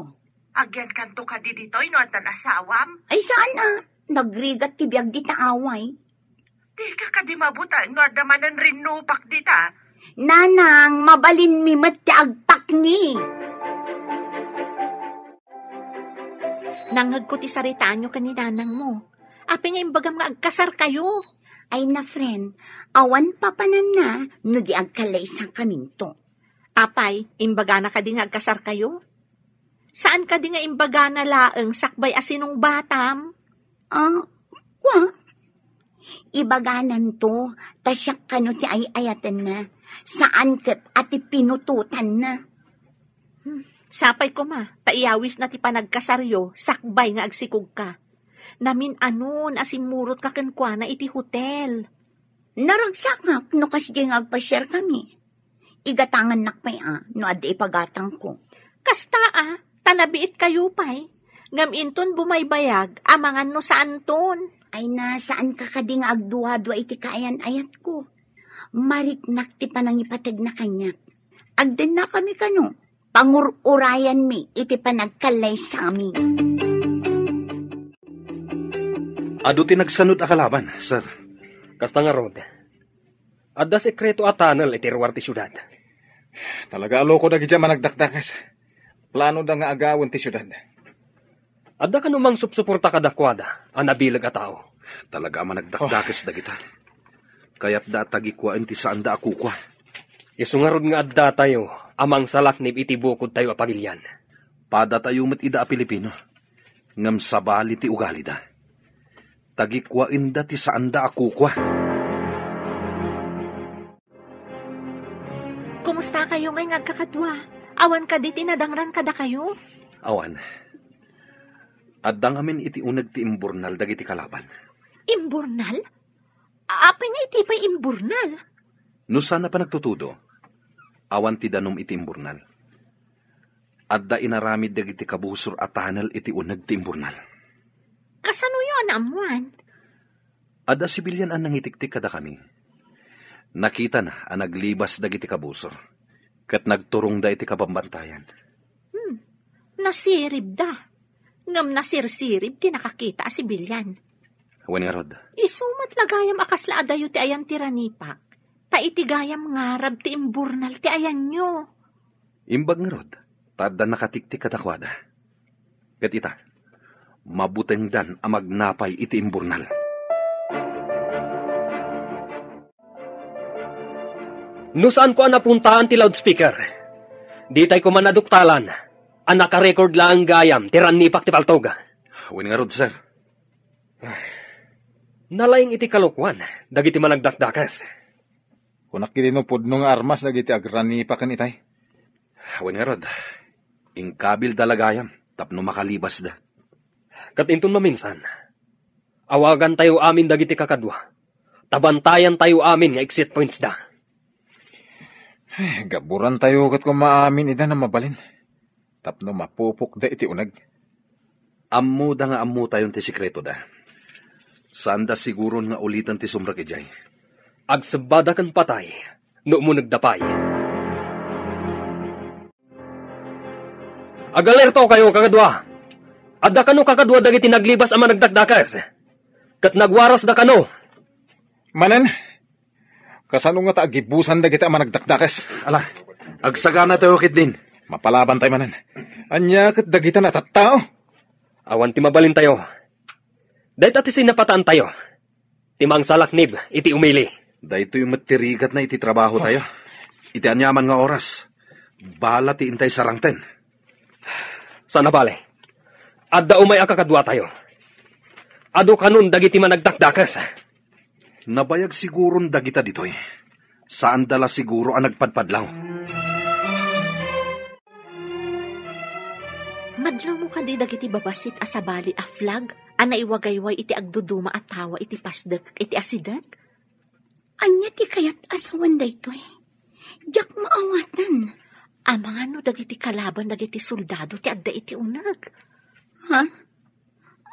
Agyankanto kadi ditoy no addan asawam? Ay, saan a. Nagrigat ti biag dita away. Dika kadi mabuteng no adda manen rinnupak dita? Nanang, mabalinmi met ti agpakni. Nangngegko ti saritaanyo ken ni nanangmo. Apay nga imbagam nga agkasarkayo? Ay na, friend, awan papananna no di agkalaysakaminto. Apay, imbagana kadi nga agkasarkayo? Saan kadi nga imbagana laeng sakbay a sinungbatam? Ah, kua? Ibagananto, ta siak kano ti ay-ayatenna, saan ket a ti pinutotanna. Hmm, sapay koma, ta iyawisna ti panagkasaryo sakbay nga agsikogka. Namin-anon a simmurotka kenkuana iti hotel. Naragsakak no kasdi nga agpasiarkami. Igatangannak pay a no adda ipagatangko. Kasta a, ta nabiitkayo pay. Ngem inton bumaybayag, amangan no saanton. Ay na, saanka kadi nga agduadua iti kaayan-ayatko. Mariknak ti panangipategna kaniak. Agdennakami kano, pangur-urayanmi iti panagkallaysami. Adu ti nagsanud a kalaban, sir. Kasta ngarud, adda sekreto a tunnel iti ruar ti siudad. Talaga a loko dagiti a managdakdakes. Planoda nga agawen ti siudad. Adda kano mangsupsuporta kadakuada a nabileg a tao? Talaga a managdakdakes dagita. Kayatda a tagikuaen ti saanda a kukua. Isu ngarud nga addatayo a mangsalaknib iti bukodtayo a pagilian. Padatayo met ida a Pilipino, ngem sabali ti ugalida. Tagikuaenda ti saanda a kukua. Mustakayo ngay nga agkakadua? Awan kadi ti nadangran kadakayo? Awan. Adda ngamin iti uneg ti imburnal dagiti kalaban. Imburnal? Apay nga iti pay imburnal? No saan a panagtutudo, awan ti danum iti imburnal. Adda inaramid dagiti kabusor a tunnel iti uneg ti imburnal. Kasanoyo a naammuan? Adda sibilian a nangitiktik kadakami. Nakitana a naglibas dagiti kabusor, ket nagturongda iti kabambantayan. Hmm, nasiribda. Ngem nasirsirib ti nakakita a sibilian. Wen ngarud. Isu met la gayam a kasla adayo ti ayan ti ranipak, ta iti gayam ngarab ti imburnal ti ayanyo. Imbag ngarud, ta adda nakatiktik kadakuada. Ket ita, mabutengdan a magnapay iti imburnal. No saanko a napuntaan ti loudspeaker, ditay koma naduktalan a nakarecord laeng gayam ti rannipak ti paltog. Wen ngarud, sir. Nalaing iti kalokuan dagiti managdakdakes. Kunak iti no pudno nga armas dagiti agranipak ken itay. Wen ngarud, inkabilda la gayam tapno makalibasda. Ket inton maminsan, awagantayo amin dagiti kakadua, ta bantayantayo amin nga exit pointsda. Ay, gaburantayo ket koma amin ida na mabalin, tapno mapupokda iti uneg. Ammoda nga ammotayon ti sekretoda. Saanda siguron nga uliten ti sumrek idiay. Agsebbada ken patay no umunegda pay. Agalertokayo, kakadua! Adda kano kakadua dagiti naglibas a managdakdakes, ket nagwarasda kano. Manen, kasano ngata agibusan dagiti a managdakdakes? Ala, agsaganatayo ketdin. Mapalabantay manen. Ania ket dagita natattao? Awan ti mabalintayo. Dayta ti sinapataantayo. Ti mangsalaknib iti umili. Daytoy met ti rigatna iti trabahotayo. Iti aniaman nga oras, bala ti intay sarangten. Saan a bale, adda umay a kakaduatayo. Adu kanon dagiti managdakdakes. Nabayag siguron dagita ditoy. Saanda la siguro a nagpadpadlaw. Madlawmo kadi dagiti babassit a sabali a flag a naiwagayway iti agduduma a tawa iti pasdek iti asideg? Ania ti kayat a sawen daytoy? Diak maawatan. Amangan no dagiti kalaban dagiti soldado ti adda iti uneg. Ha?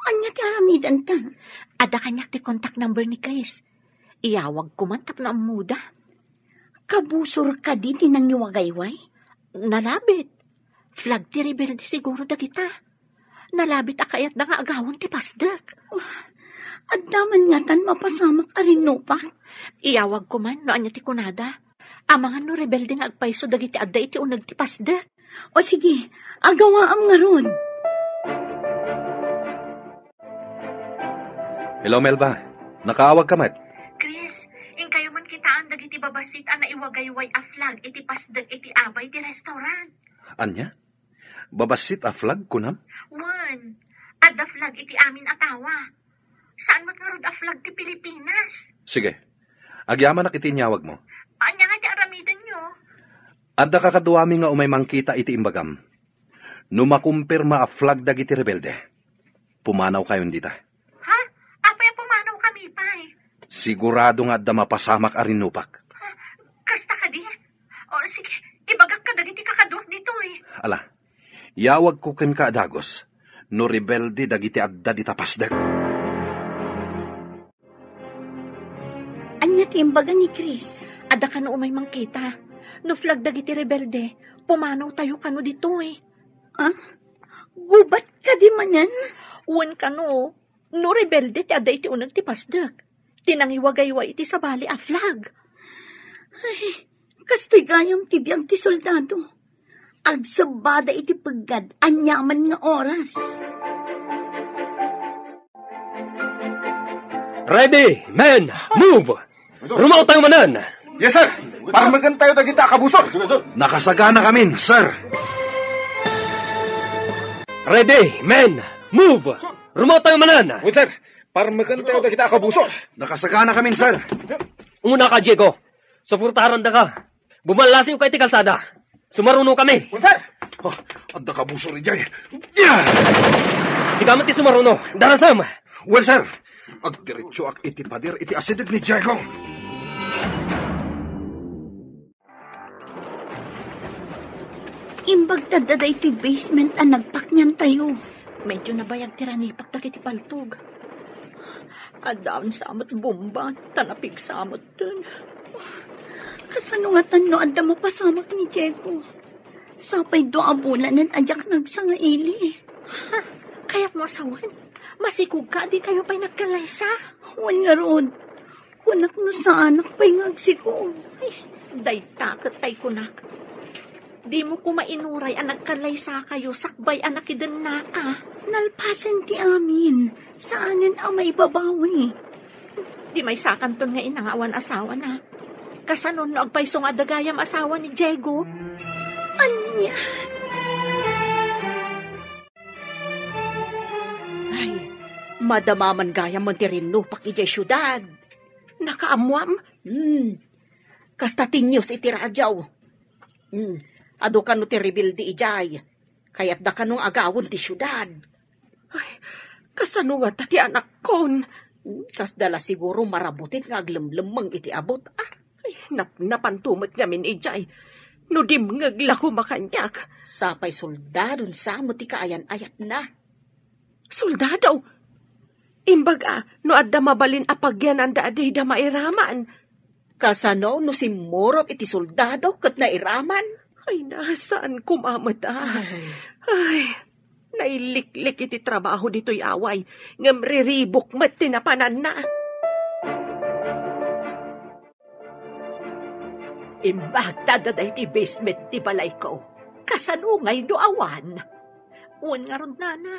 Ania ti aramidenta? Adda kaniak ti contact number ni Chris. Iyawagko man tapno ammoda. Kabusor kadi ti nangiwagayway? Nalabit. Flag ti rebelde siguro dagita. Nalabit a kayatda nga agawan ti pasdek. Wah, adda man ngatan mapasamak a rinnupak? Iyawagko man no ania ti kunada. Amangan no rebelde nga agpayso dagiti adda iti uneg ti pasdek. O sige, agawaam ngarud. Hello, Melba. Nakaawag ka met? Chris, inkayo man kitaan dagiti babassit a naiwagayway a flag iti pasdek iti abay ti restaurant. Ania? Babassit a flag, kunam? Wen, adda flag iti amin a tawa. Saan met ngarud a flag ti Pilipinas. Sige. Agyamanak iti inyawagmo. Ania nga ti aramidenyo? Adda kakaduami nga umay mangkita iti imbagam. No makumpirma a flag dagiti rebelde, pumanawkayon dita. Ha? Apay a pumanawkami pay? Sigurado nga adda mapasamak a rinnupak. Ha? Kasta kadi? O, sige, ibagak kadagiti kakaduak ditoy. Ala, yawagko kenka a dagus no rebelde dagiti adda dita pasdek. Ania ti imbaga ni Chris? Adda kano umay mangkita. No flag dagiti rebelde, pumanawtayo kano ditoy. Ah? Gubat kadi manen? Wen kano, no rebelde ti adda iti uneg ti pasdek, ti nangiwagayway iti sabali a flag. Ay, kastoy gayam ti biag ti soldado. Agsebbada iti peggad aniaman nga oras. Ready, men, move! Rumaotayo manen! Yes, sir! Parmekentayo dagita a kabusor! Nakasaganakamin, sir! Ready, men, move! Rumaotayo manen! Yes, sir! Parmekentayo dagita a kabusor! Nakasaganakamin, sir! Umunaka, Diego. Suportarandaka. Bumallasiwka iti kalsada. Sumarunokami. Wen, sir. Ah, adda kabusor idiay. Sika met ti sumaruno. Darasem. Wen, sir. Agdiretsoak iti pader iti asideg ni Diego. Imbag ta adda daytoy basement a nagpakniantayo. Medyo nabayag ti ranipak dagiti paltog. Addaansa met bomba, ta napigsa metten. Kasano ngatan no adda mapasamak ni Diego? Sapay dua a bulanen a diak nagsangaili. Ha? Kayatmo a sawen? Masikogka a dikayo pay nagkallaysa? Wen ngarud, kunak no saanak pay nga agsikog. Ay, dayta ket tay kunak. Dimo koma inuray a nagkallaysakayo sakbay a nakidennaka. Nalpasen ti amin. Saanen a maibabawi. Di maysakanton nga ina nga awan asawana. Kasano no agpayso nga adda gayam asawa ni Diego? Ania? Ay, madama man gayam ti rinnupak idiay siudad. Nakaammoam? Hmm. Kasta ti news iti radio. Hmm. Adu kano ti rebelde idiay. Kayatda kano nga agawon ti siudad. Ay, kasano ngata ti anakkon? Hmm, kasda la siguro marabutit nga aglemlemmeng iti abut, ah. Ay, nap-, napanto met ngamin idiay. No dimngeg la koma kaniak. Sapay soldadon sa met ti kaayan-ayatna. Soldado? Imbag a, no adda mabalin a pagyananda a dida mairaman. Kasano no simmurot iti soldado ket nairaman? Ay, na, saan koma met a? Ay. Ay, nailiklik iti trabaho ditoy away, ngem riribuk met ti napananna. Imbag ta adda daytoy basement ti balayko. Kasano ngay no awan? Wen ngarud, nana.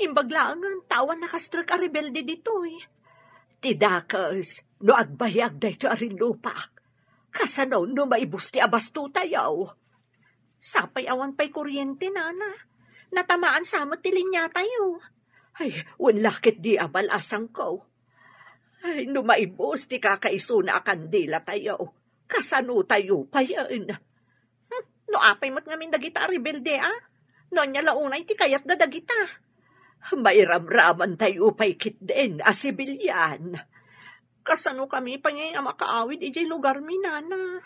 Imbag laengen ta awan nakastrek a rebelde ditoy. Ti dakes, no agbayag daytoy a rinnupak, kasano no maibus ti abastotayo? Sapay awan pay kuryente, nana. Natamaan sa met ti linyatayo. Ay, wen la ketdi a balasangko. Ay, no maibus ti kakaisuna a kandilatayo, kasanotayo payen? Hmm, no apay met ngamin dagita a rebelde, a? No ania la unay ti kayatda dagita? Mairamramantayo pay ketdin a sibilian. Kasanokami pay ngay a makaawid idiay lugarmi, nana?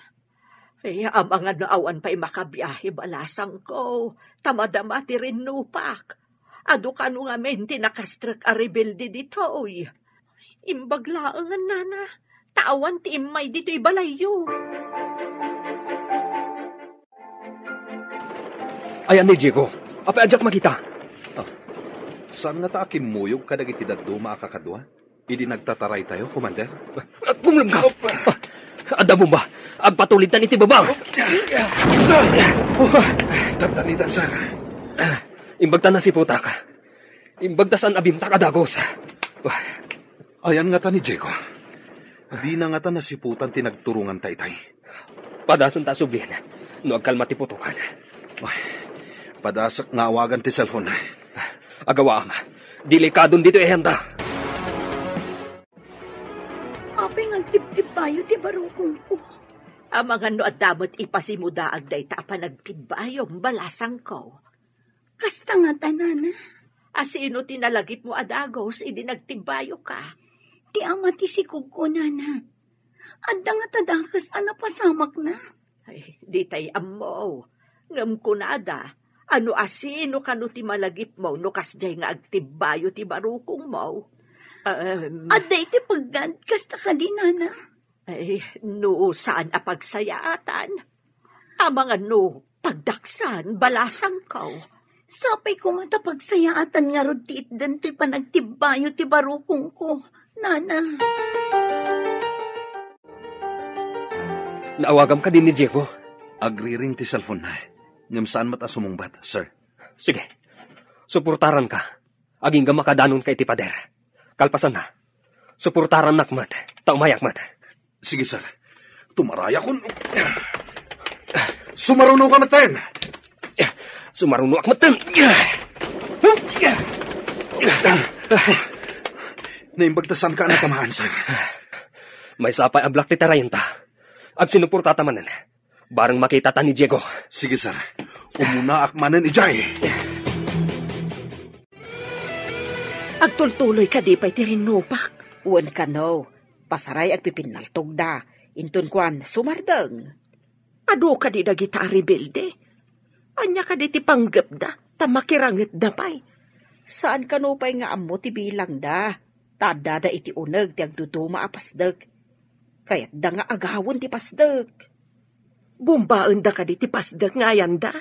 Ay, amangan no awan pay makabiahe balasangko, ta madama ti rinnupak. Adu kano ngamin ti nakastrek a rebelde ditoy. Imbag laengen, nana, ta awan ti immay ditoy balayyo. Ayan ni Diego. Apay a diak makita? Ah, saan ngata a kimmuyog kadagiti dadduma a kakadua? Idi nagtataraytayo, Commander? Ah, kumlem ka! Op! Ah, adda bomba! Agpatulidtan iti baba! Op! Tadtanitan, sir. Ah, imbag ta nasiputak. Imbag ta saan a bimtak a dagus. Ah. Ayan ngata ni Diego. Dina ngata nasiputan ti nagturonganta itay. Padasenta a sublien no agkalma ti putokan. Ay, padasek nga awagan ti cellphone. Agawaam. Delikadon ditoy ayanta. Apay nga agtibtibbayo ti barukongko? Amangan no adda met ipasimudaag dayta a panagtibbayom, balasangko. Kasta ngata, nana. A sino ti nalagipmo a dagus idi nagtibbayoka? Ti ama ti sikogko, nana. Adda ngata dakes a napasamakna. Ay, ditay ammo. Ngem kunada, ano a sino kano ti malagipmo no kasdiay nga agtibbayo ti barukongmo? Em. Adda iti peggad, kasta kadi, nana? Ay, no saan a pagsayaatan, amangan no pagdaksan, balasangko. Sapay koma ta pagsayaatan ngarud ti itden toy panagtibbayo ti barukongko, nana. Naawagam kadi ni Diego? Agriring ti cellphone na, ngem saan met a sumungbat, sir. Sige, suportaranka. Agingga makadanonka iti pader. Kalpasanna, suportarannak met, ta umayak met. Sige, sir. Tumarayakon. Sumarunoka metten. Sumarunoak metten. Naimbag ta saanka a natamaan, sir. Maysa pay a black ti tarayenta. Agsinuportata manen. Bareng makitata ni Diego. Sige, sir. Umunaak manen idiay. Agtultuloy kadi pay ti rinnupak? Wen kano, pasaray agpipinnaltogda, inton kuan, sumardeng. Adu kadi dagita a rebelde? Ania kadi ti panggepda, ta makirangetda pay? Saan kano pay nga ammo ti bilangda, ta addada iti uneg ti agduduma a pasdek. Kayatda nga agawen ti pasdek. Bumbaenda kadi ti pasdek nga ayanda?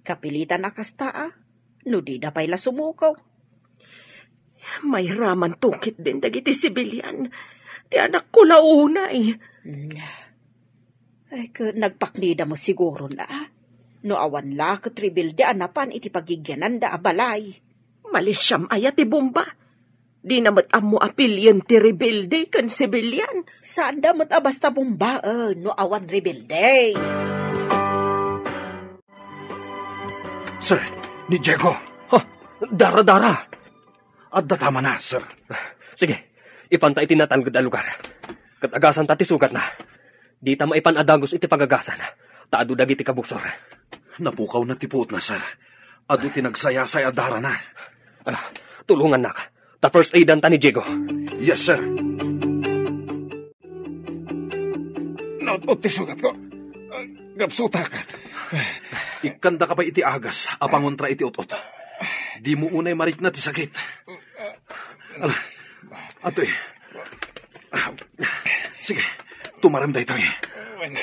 Kapilitan a kasta, a, no dida pay la sumuko. Mayramanto ketdin dagiti sibilian. Ti anakko la unay. Mm. Ay, ket nagpaknida met siguron, a. No awan la ket rebelde a napan iti pagigyananda a balay. Malisiam aya ti bomba? Dina met ammo a pilien ti rebelde ken sibilian. Saanda met a basta bombaen no awan rebelde. Sir, ni Diego. Ha? Dara, dara. Adda tamana, sir. Sige, ipanta iti natalged a lugar. Ket agasanta ti sugatna. Dita maipan a dagus iti pagagasan, ta adu dagiti kabusor. Napukawna ti puotna, sir. Adu ti nagsayasay a darana. Ah, tulongannak. Ta first aidanta ni Diego. Yes, sir. Naut-ot ti sugatko. Gapsutak. Ikkandaka pay iti agas a pangontra iti ut-ot. Dimo unay marikna ti sakit. Ala, atoy. Sige, tumarem daytoy. Wen.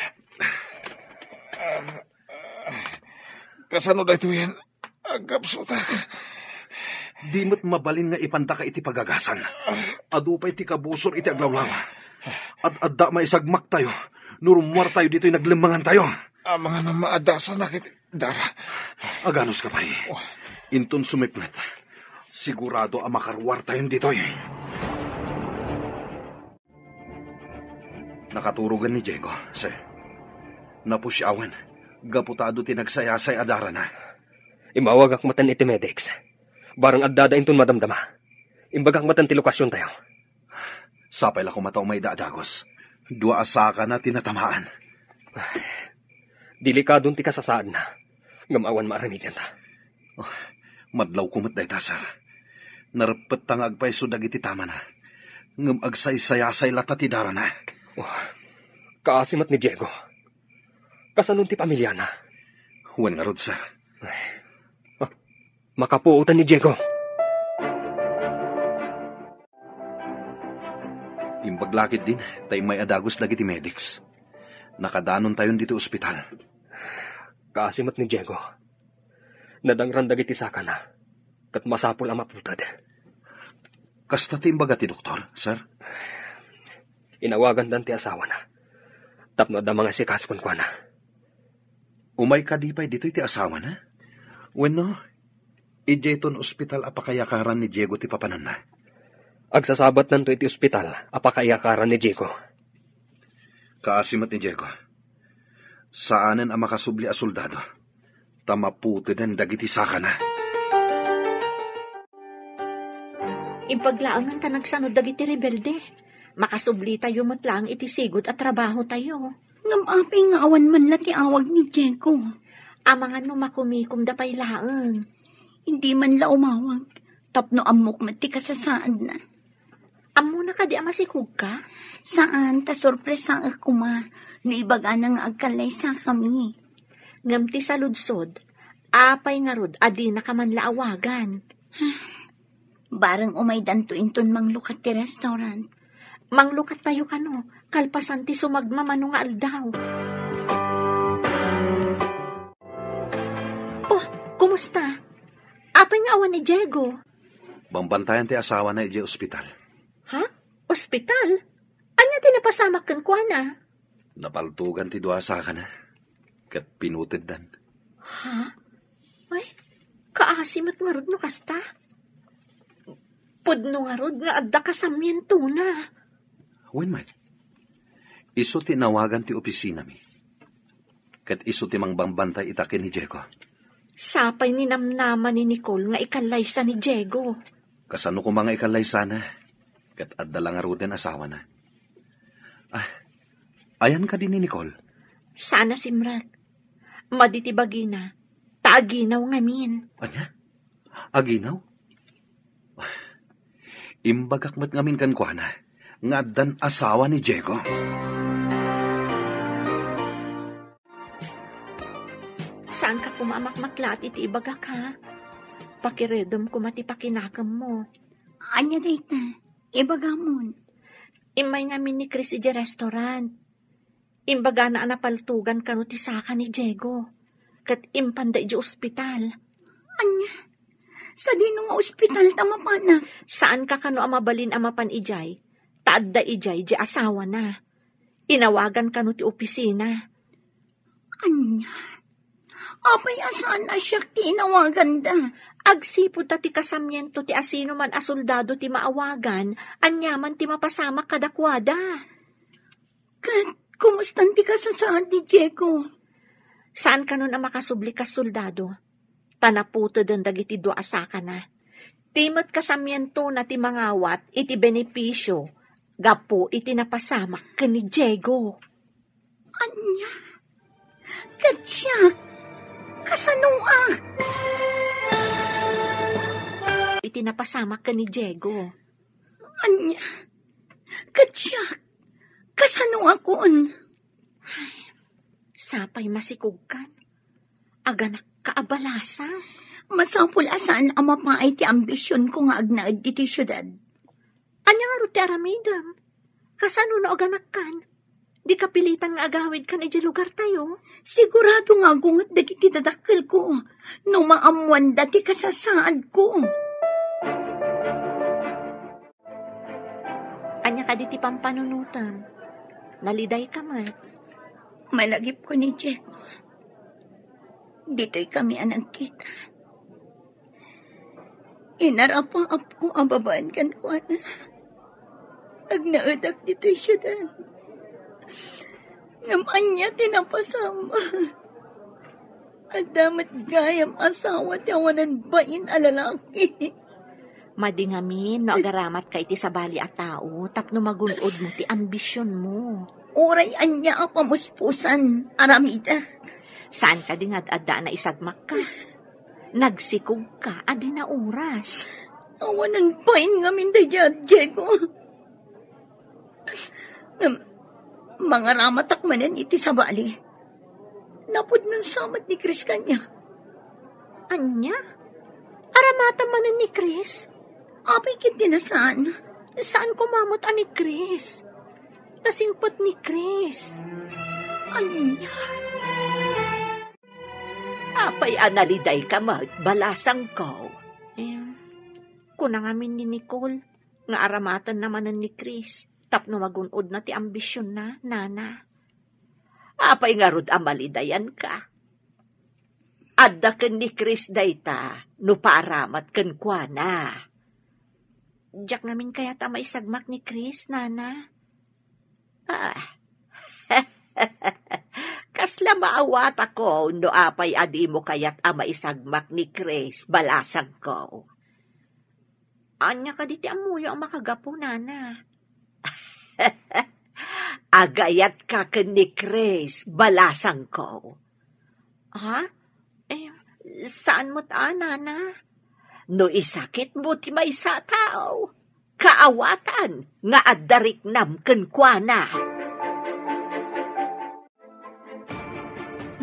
Kasano daytoyen? Agkapsutak. Di met mabalin nga ipandaka iti pagagasan. Adu pay ti kabusor iti aglawlawa. Ad-adda maisagmaktayo no rummuartayo ditoy naglemmangantayo. Amangan a maadasanak iti dara. Aganuska pay. Oh. Inton sumipnget, sigurado a makaruartayon ditoy. Nakaturogen ni Diego, sir. Napusiawen, gapu ta adu ti nagsayasay a darana. Immawagak metten iti medics. Bareng addada inton madamdama. Imbagak metten ti lokasiontayo. Sapay la koma ta umayda a dagus. Dua a sakana ti natamaan. Delikadon ti kasasaadna. Ngem awan maaramidenta. Oh, madlawko met dayta, sir. Nareppetta nga agpayso dagiti tamana. Ngem agsaysayasay latta ti darana. Oh, kaasi met ni Diego. Kasano ti pamiliana? Wen ngarud, sir. Ay. Ah, makapuotan ni Diego. Imbag la ketdin ta immay a dagus dagiti medics. Nakadanontayon ditoy ospital. Kaasi met ni Diego. Nadangran dagiti sakana, ket masapul a maputed. Kasta ti imbaga ti doktor, sir? Inawagandan ti asawana tapno adda mangasikaso kenkuana. Umay kadi pay ditoy ti asawana? Wenno, idiayton ospital a pakayakaran ni Diego ti papananna? Agsasabatnanto iti ospital a pakayakaran ni Diego. Kaasi met ni Diego. Saanen a makasubli a soldado, ta maputeden dagiti sakana. Imbag laengen ta nagsanud dagiti rebelde. Makasublitayo met laeng iti sigud a trabahotayo. Ngem apay nga awan man la ti awag ni Diego? Amangan no makumikomda pay laeng. Hindi man la umawag, tapno ammok met ti kasasaadna. Ammona kadi a masikogka? Saan, ta sorpresaek koma no ibagana nga agkallaysakami. Ngem ti saludsod, apay ngarud a dinaka man la awagan? Bareng umaydanto inton manglukat ti restaurant. Manglukattayo kano, kalpasan ti sumagmamano nga aldaw. Oh, kumusta? Apay nga awan ni Diego? Bambantayan ti asawana idiay ospital. Ha? Ospital? Ania ti napasamak kenkuana? Napaltogan ti dua a sakana, ket pinuteddan. Ha? Ay, kaasi met ngarud no kasta. Pudno ngarud nga adda kasamientona. Wen met, isu ti inawagan ti opisinami. Ket isu ti mangbambantay ita ken ni Diego. Sapay ninamnama ni Nicole nga ikallaysa ni Diego. Kasano koma nga ikallaysana? Ket adda la ngaruden asawana. Ah, ayan kadi ni Nicole? Saan a simrek. Madi ti bagina, ta aginaw ngamin. Ania? Aginaw? Imbagak met ngamin kenkuana nga addan asawa ni Diego. Saanka koma a makmaklaat iti ibagak, ha? Pakiredem koma ti pakinakemmo. Ania dayta? Ibagamon. Immay ngamin ni Chris idiay restaurant. Imbagana a napaltogan kano ti saka ni Diego, ket impanda idiay ospital. Ania? Sadino nga ospital ta mapanak? Saanka kano a mabalin a mapan idiay, ta adda idiay diay asawana. Inawagan kano ti opisina. Ania? Apay a saan a siak ti inawaganda? Agsipud ta ti kasamiento ti asinoman a soldado ti maawagan, aniaman ti mapasamak kadakuada. Ket kumustan ti kasasaad ni Diego? Saan kanon a makasubli kas soldado, ta naputeden dagiti dua a sakana. Ti met kasamientona ti mangawat iti benepisio gapu iti napasamak ken ni Diego. Ania? Ket siak, kasanoak? Iti napasamak ken ni Diego. Ania? Ket siak, kasanoakon? Ay, sapay masikogkan. Aganakka a balasang. Masapul a saan a mapaay ti ambisionko nga agnaed ditoy siudad. Ania ngarud ti aramidem? Kasano no aganakkan? Di kapilitan nga agawidkan idiay lugartayo? Sigurado nga agunget dagiti dadakkelko no maammoanda ti kasasaadko. Ania kadi ti pampanunotem? Nalidayka met. Malagipko ni Diego. Ditoy kami a nagkita. Inarapaapko a babaen kenkuana. Agnaedak ditoy siudad. Ngem ania ti napasamak? Adda met gayam asawa ti awanan bain a lalaki. Madi ngamin no agaramatka iti sabali a tao tapno magun-odmo ti ambisionmo. Uray ania a pamuspusan, aramidek. Saan kadi nga ad-adda a naisagmakka? Nagsikogka a di nauras. Awanan bain ngamin daydiay, Diego. Ngem, mangaramatak manen iti sabali. Napudno sa met ni Chris kaniak. Ania? Aramatan manen ni Chris? Apay ket di na saan. Saan koma met a ni Chris. Nasingpet ni Chris. Ania? Apay a nalidayka met, balasangko? Eh, kuna ngamin ni Nicole nga aramatenna manen ni Chris tapno magun-odna ti ambisionna, nana. Apay ngarud a malidayanka? Adda ken ni Chris dayta no paaramat kenkuana. Diak ngamin kayat a maisagmak ni Chris, nana. Ah. Kasla maawatako no apay a dimo kayat a maisagmak ni Chris, balasangko. Ania kadi ti ammoyo a makagapu, nana? Agayatka ken ni Chris, balasangko. Ha? Eh, saan met a, nana? No isakitmo ti maysa a tao, kaawatan nga adda riknam kenkuana.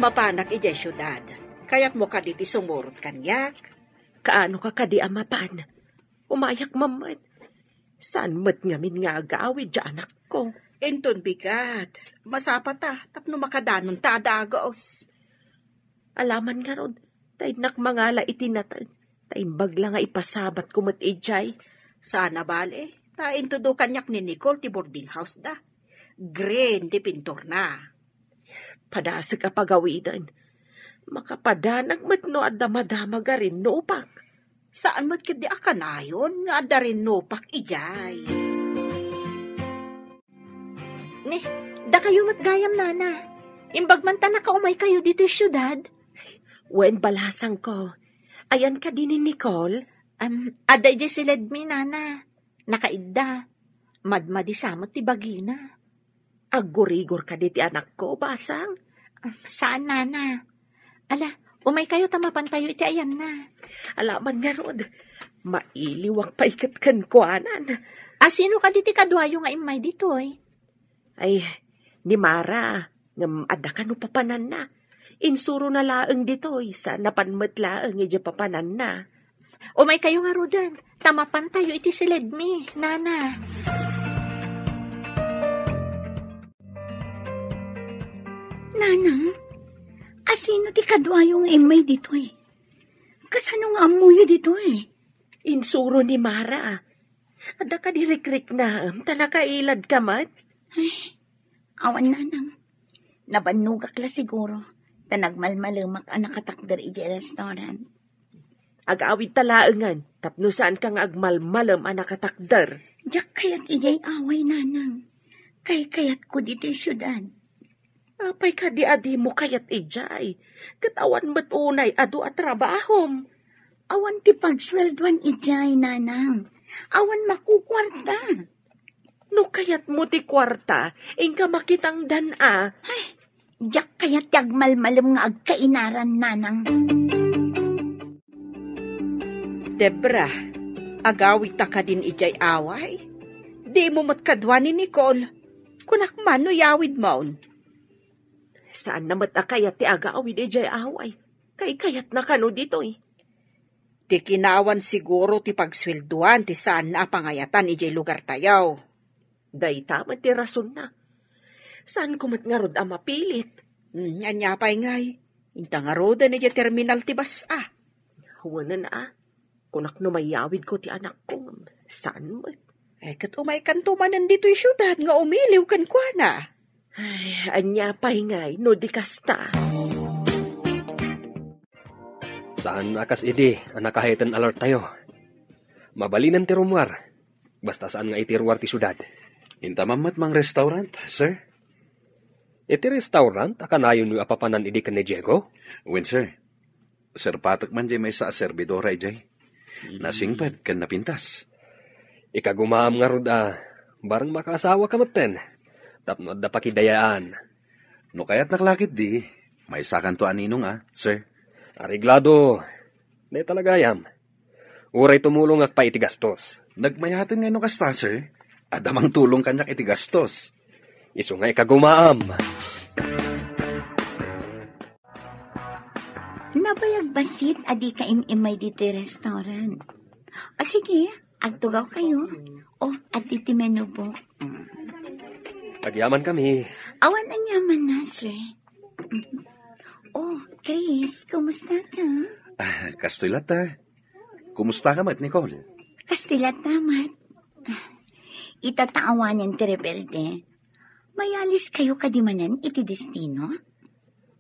Mapanak idiay siudad. Kayatmo kadi ti sumurot kaniak? Kaano ka kadi a mapan? Umayak man met. Saan met ngamin nga agawid ti anakko? Inton bigat, masapata tapno makadanonta a dagus. Alaman ngarud, ta innak mangala iti nateg, ta imbag la nga ipasabatko met idiay. Sana bale, ta intudo kaniak ni Nicole ti boarding house da. Green ti pinturna. Padasek a pagawiden. Makapadanag met no adda madamag a rinnupak. Saan met ketdi a kanayon nga adda rinnupak idiay. Ne, dakayo met gayam, nana. Imbag man ta nakaumaykayo ditoy siudad. Wen, balasangko. Ayan kadi ni Nicole? Am, adda idiay siledmi, nana. Nakaidda. Madmadi sa met ti bagina. Aggurigor kadi ti anakko, basang? Saan, nana. Ala, umaykayo ta mapantayo iti ayanna. Ala man ngarud, mailiwak pay ket kenkuanan. A, sino kadi ti kaduayo nga immay ditoy? Ay, ni Mara, ngem adda kano papananna. Insurona laeng ditoy, sa napan met laeng idiay papananna. Umaykayo ngaruden, ta mapantayo iti siledmi, nana. Nanang, asino ti kaduayo nga immay ditoy? Kasano nga ammoyo ditoy? Insuro ni Mara. Adda kadi rikriknaem, ta nakailadka met? Ay, awan, nanang. Nabannogak la siguro, ta nagmalmalemak a nakatakder idiay restaurant. Agawidta laengen, tapno saanka nga agmalmalem a nakatakder. Diak kayat idiay away, nanang. Kaykayatko ditoy siudad. Apay kadi a dimo kayat idiay? Ket awan met unay adu a trabahom. Awan ti pagsueldoan idiay, nanang. Awan makukuarta. No kayatmo ti kuarta, inka makitangdan a. Ay, diak kayat ti agmalmalem nga agkainaran, nanang. Debra, agawidta kadin idiay away? Dimo met kadua ni Nicole. Kunak man no iyawidmon. Saanna met a kayat ti agawid idiay away. Kaykayatna kano ditoy. Ti kinawan siguro ti pagsueldoan ti saanna a pangayatan idiay lugartayo. Dayta met ti rasonna. Saanko met ngarud a mapilit. Hmm, ania pay ngay? Inta ngaruden idiay terminal ti bas-a. Wen a, kunak no mayawidko ti anakko, saan met? Eh, ket umaykanto manen ditoy siudad nga umiliw kenkuana. Ay, ania pay ngay no di kasta? Saan a kas idi a nakahead and alert tayo. Mabalinen ti rummuar. Basta saan nga iti ruar ti siudad. Inta man met mang restaurant, sir? Iti restaurant a kanayonyo a papanan idi ken ni Diego? Wen, sir. Serpatek man diay maysa a serbidora idiay. Nasingpet ken napintas. Ikagumaam ngarud a, bareng makaasawaka metten, tapno adda pakidayaan. No kayatnak la ketdi, maysakanto a ninong a, sir. Areglado. Dayta la gayam. Uray tumulongak pay iti gastos. Nagmayaten ngay no kasta, sir. Adda mangtulong kaniak iti gastos. Isu nga ikagumaam. Nabayag bassit a dika im-immay ditoy restaurant. O sige, agtugaw kayo. O, adda ti menu book. Mm. Agyamankami. Awan aniamanna, sir. Mm. O, Chris, kumusta ka? Ah, kastoy latta. Kumusta ka met, Nicole? Kastoy latta met. Ita ta awanen ti rebelde. Mayalis kayo kadi manen iti destino?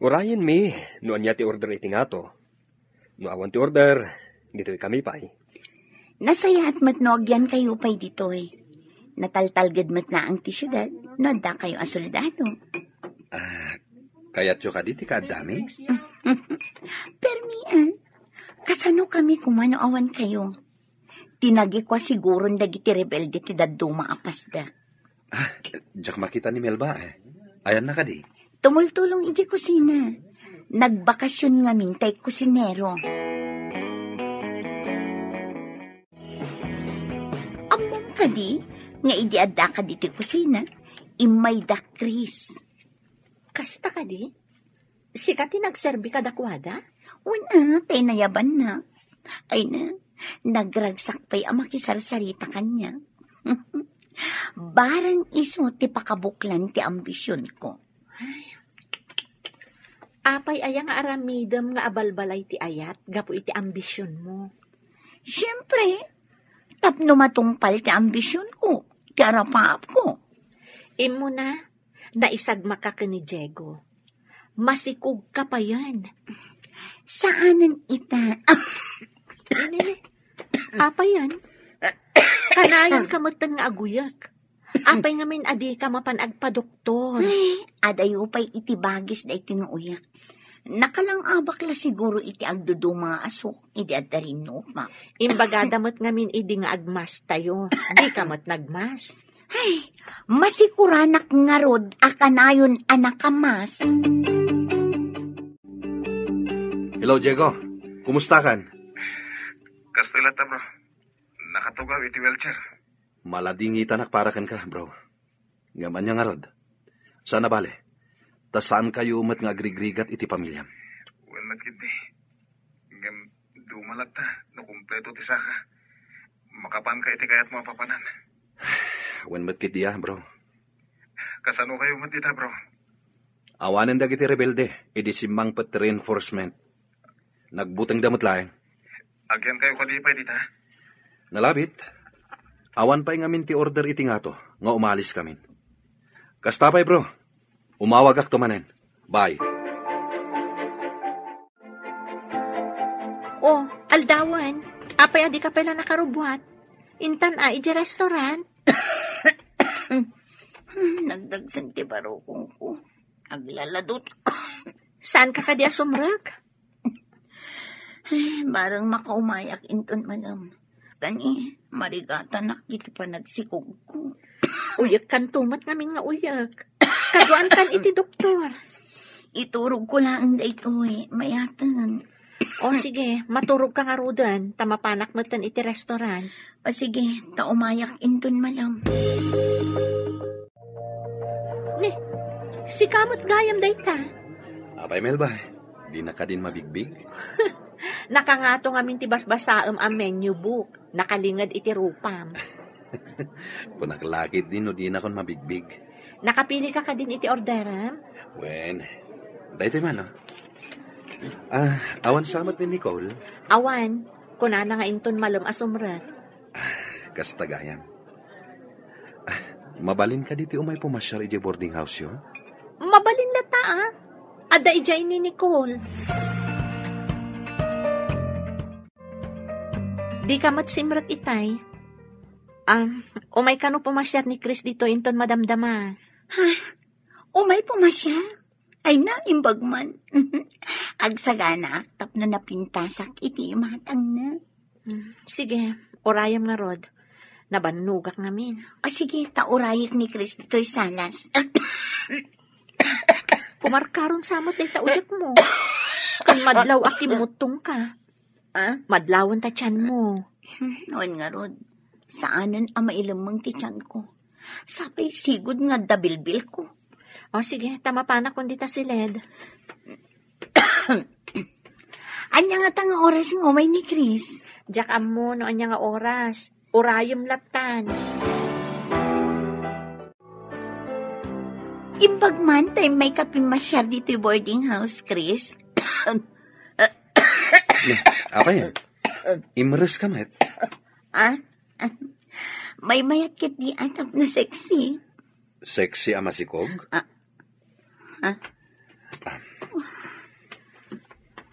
Urayenmi no ania ti order iti ngato. No awan ti order, ditoy kami pay. Nasayaat met no agyan kayo pay ditoy. Nataltalged met laeng ti siudad no adda kayo a soldado. Ah, kayatyo kadi ti kaaddami? Permi, ah. Kasano kami koma no awan kayo? Tinagikua siguron dagiti rebelde ti dadduma a pasda. Ah, diak makita ni Melba, eh. Ayanna kadi? Tumultulong idiay kusina. Nagbakasyon ngamin tay kusinero. Ammom kadi nga idi addaka ditoy kusina, immay da Chris. Kasta kadi? Sika ti nagserbi kadakuada? Wen a, ta inayabanna. Ay na, nagragsak pay a makisarsarita kaniak. Barang isu ti pakabuklan ti ambisionko. Apay aya nga aramidem nga abalbalay ti ayat gapu iti ambisionmo? Siempre, tapno matungpal ti ambisionko, ti arapaapko. Immuna, naisagmaka ken ni Diego. Masikogka payen. Saanen ita. Ini, apayen? Kanayonka metten nga aguyek. Apay ngamin a dika mapan agpadoktor? Ay, adayo pay iti bagis daytoy nga uyak. Nakalang-abak la siguro iti agduduma nga asuk idi adda rinnupak. Imbagada met ngamin idi nga agmastayo. Dika met nagmas. Ay, masikuranak ngarud a kanayon a nakamas. Hello, Diego. Kumustakan? Kastoy latta, bro. Nakatugaw iti wheelchair. Maladingitanak para kenka, bro. Ngem ania ngarud? Saan a bale? Ta saankayo met nga agrigrigat iti pamiliam. Wen met ketdi. Ngem duma latta no kompleto ti saka. Makapanka iti kayatmo a papanan. Wen met ketdi a, bro. Kasanokayo met dita, bro? Awanen dagiti rebelde, idi simmangpet ti reinforcement. Nagbutengda met laeng. Agyankayo kadi pay dita? Nalabit. Awan pay ngamin ti order iti ngato nga umaliskamin. Kasta pay, bro. Umawagakto manen. Bye. O, aldawan. Apay a dika pay la nakarubbuat? Intan a, iti restaurant? Hmm, nagdagsen ti barukongko. Aglaladot. Saanka kadi a sumrek? Ay, bareng makaumayak inton malem. Kani, marigatanak iti panagsikogko. Uyekkanto met ngamin nga uyek. Kaduankan iti doktor. Iturogko laeng daytoy, mayaten. O sige, maturogka ngaruden, ta mapanak metten iti restaurant. O sige, ta umayak inton malem. Ni, sika met gayam dayta? Apay, Melba, dina kadin mabigbig? Nakangato ngamin ti basbasaem a menu book. Nakalinged iti rupam. Kunak la ketdi no dinakon mabigbig. Nakapilika kadin iti orderem? Wen, daytoy man, no? Ah, awan sa met ni Nicole? Awan. Kunana nga inton malem a sumrek. Ah, kasta gayam. Ah, mabalin kadi ti umay pumasiar idiay boarding house-yo? Mabalin latta, a. Adda idiay ni Nicole. Dika met simrek itay. Ah, umay kano pumasiar ni Chris ditoy inton madamdama. Ha? Umay pumasiar? Ay na, imbag man. Agsaganaak tapno napintasak iti imatangna. Hmm, sige, urayem ngarud. Nabannogak ngamin. O sige, ta urayek ni Chris ditoy salas. Kumarkaron sa met dayta uyekmo. Ken madlaw a kimmuttongka. Ah? Madlawen ta tianmo. Hmm, wen ngarud, saanen a mailemmeng ti tianko. Sapay sigud nga adda bilbilko. O sige, ta mapanakon dita siled. Ania ngata nga oras nga umay ni Chris? Diak ammo no ania nga oras. Urayem lattan. Imbag man ta immayka pimmasiar ditoy boarding house, Chris. Apay? Imreska met? Ah? Maymayat ketdi a tapno sexy. Sexy a masikog? Ah. Ah.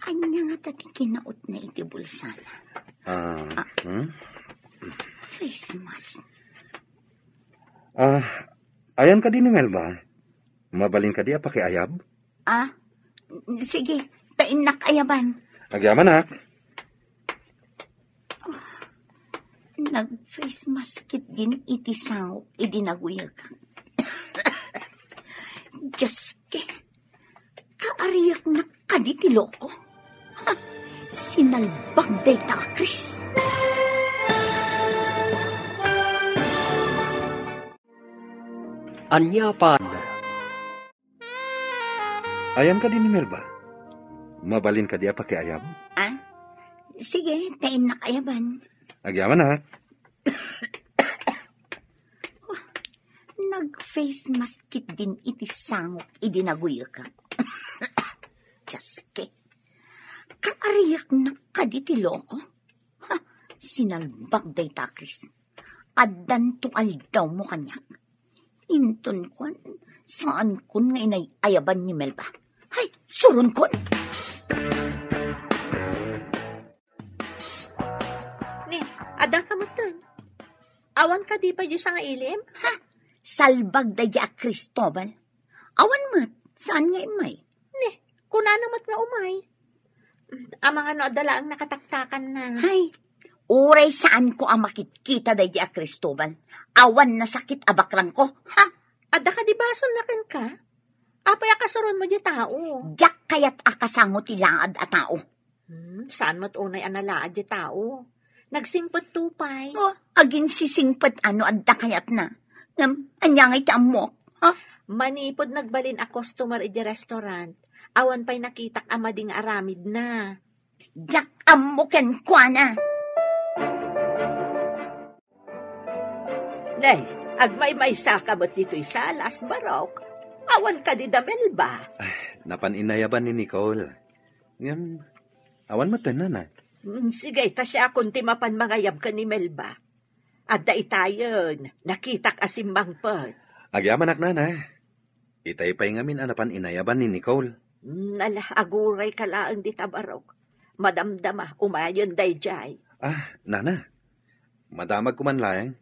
Ania ngata ti kinautna iti bulsana? Ah, ah, hmm? Face mask. Ah, ayan kadi ni Melba? Mabalin kadi a pakiayab? Ah, sige, ta innak ayaban. Agyamanak. Nag-face mask ketdin iti sangok idi naguyegak. Dioske, kaariaknak kadi ti loko? Ha, sinalbag dayta a Chris. Ania pan? Ayan kadi ni Melba? Mabalin kadi a pakiayab? Ah? Sige, ta innak ayaban. Agyamanak. Nag-face mask ketdin iti sangok idi naguyegak. Dioske. Kaariaknak kadi ti loko? Ha, sinalbag dayta a Chris. Addanto aldawmo kaniak. Inton kuan, saankon nga inay-ayaban ni Melba. Hay, suronkon! Ni, adda ka metten. Awan kadi pay diay sangailim? Ha? Salbag daydi a Cristobal. Awan met, saan nga immay? Ni, kunana met nga umay. Amangan no adda laeng nakataktakanna. Hay, uray saanko a makitkita daydi a Cristobal. Awan nasakit a bakrangko, ha? Adda kadi basolna kenka? Apay a kasuronmo diay tao? Diak kayat a kasango ti laad a tao. Hmm, saan met unay a nalaad ti tao? Nagsingpet to pay. Oh, aginsisingpet a no adda kayatna. Ngem, ania ngay ti ammok? Ha? Manipud nagbalin a customer iti restaurant, awan pay nakitak a madi nga aramidna. Diak ammo kenkuana. Nay, agmaymaysa ka met ditoy salas, Barok. Awan kadi da Melba? Napan inayaban ni Nicole. Ngem, awan met, nana. Mm, sige, ta siakon ti mapan mangayab ken ni Melba. Adda itayen, nakitak a simmangpet. Agyamanak, nana. Itay pay ngamin a napan inayaban ni Nicole. Mm, ala, aguray ka laeng dita, Barok. Madamdama, umayen daydiay. Ah, nana. Madamagko man laeng.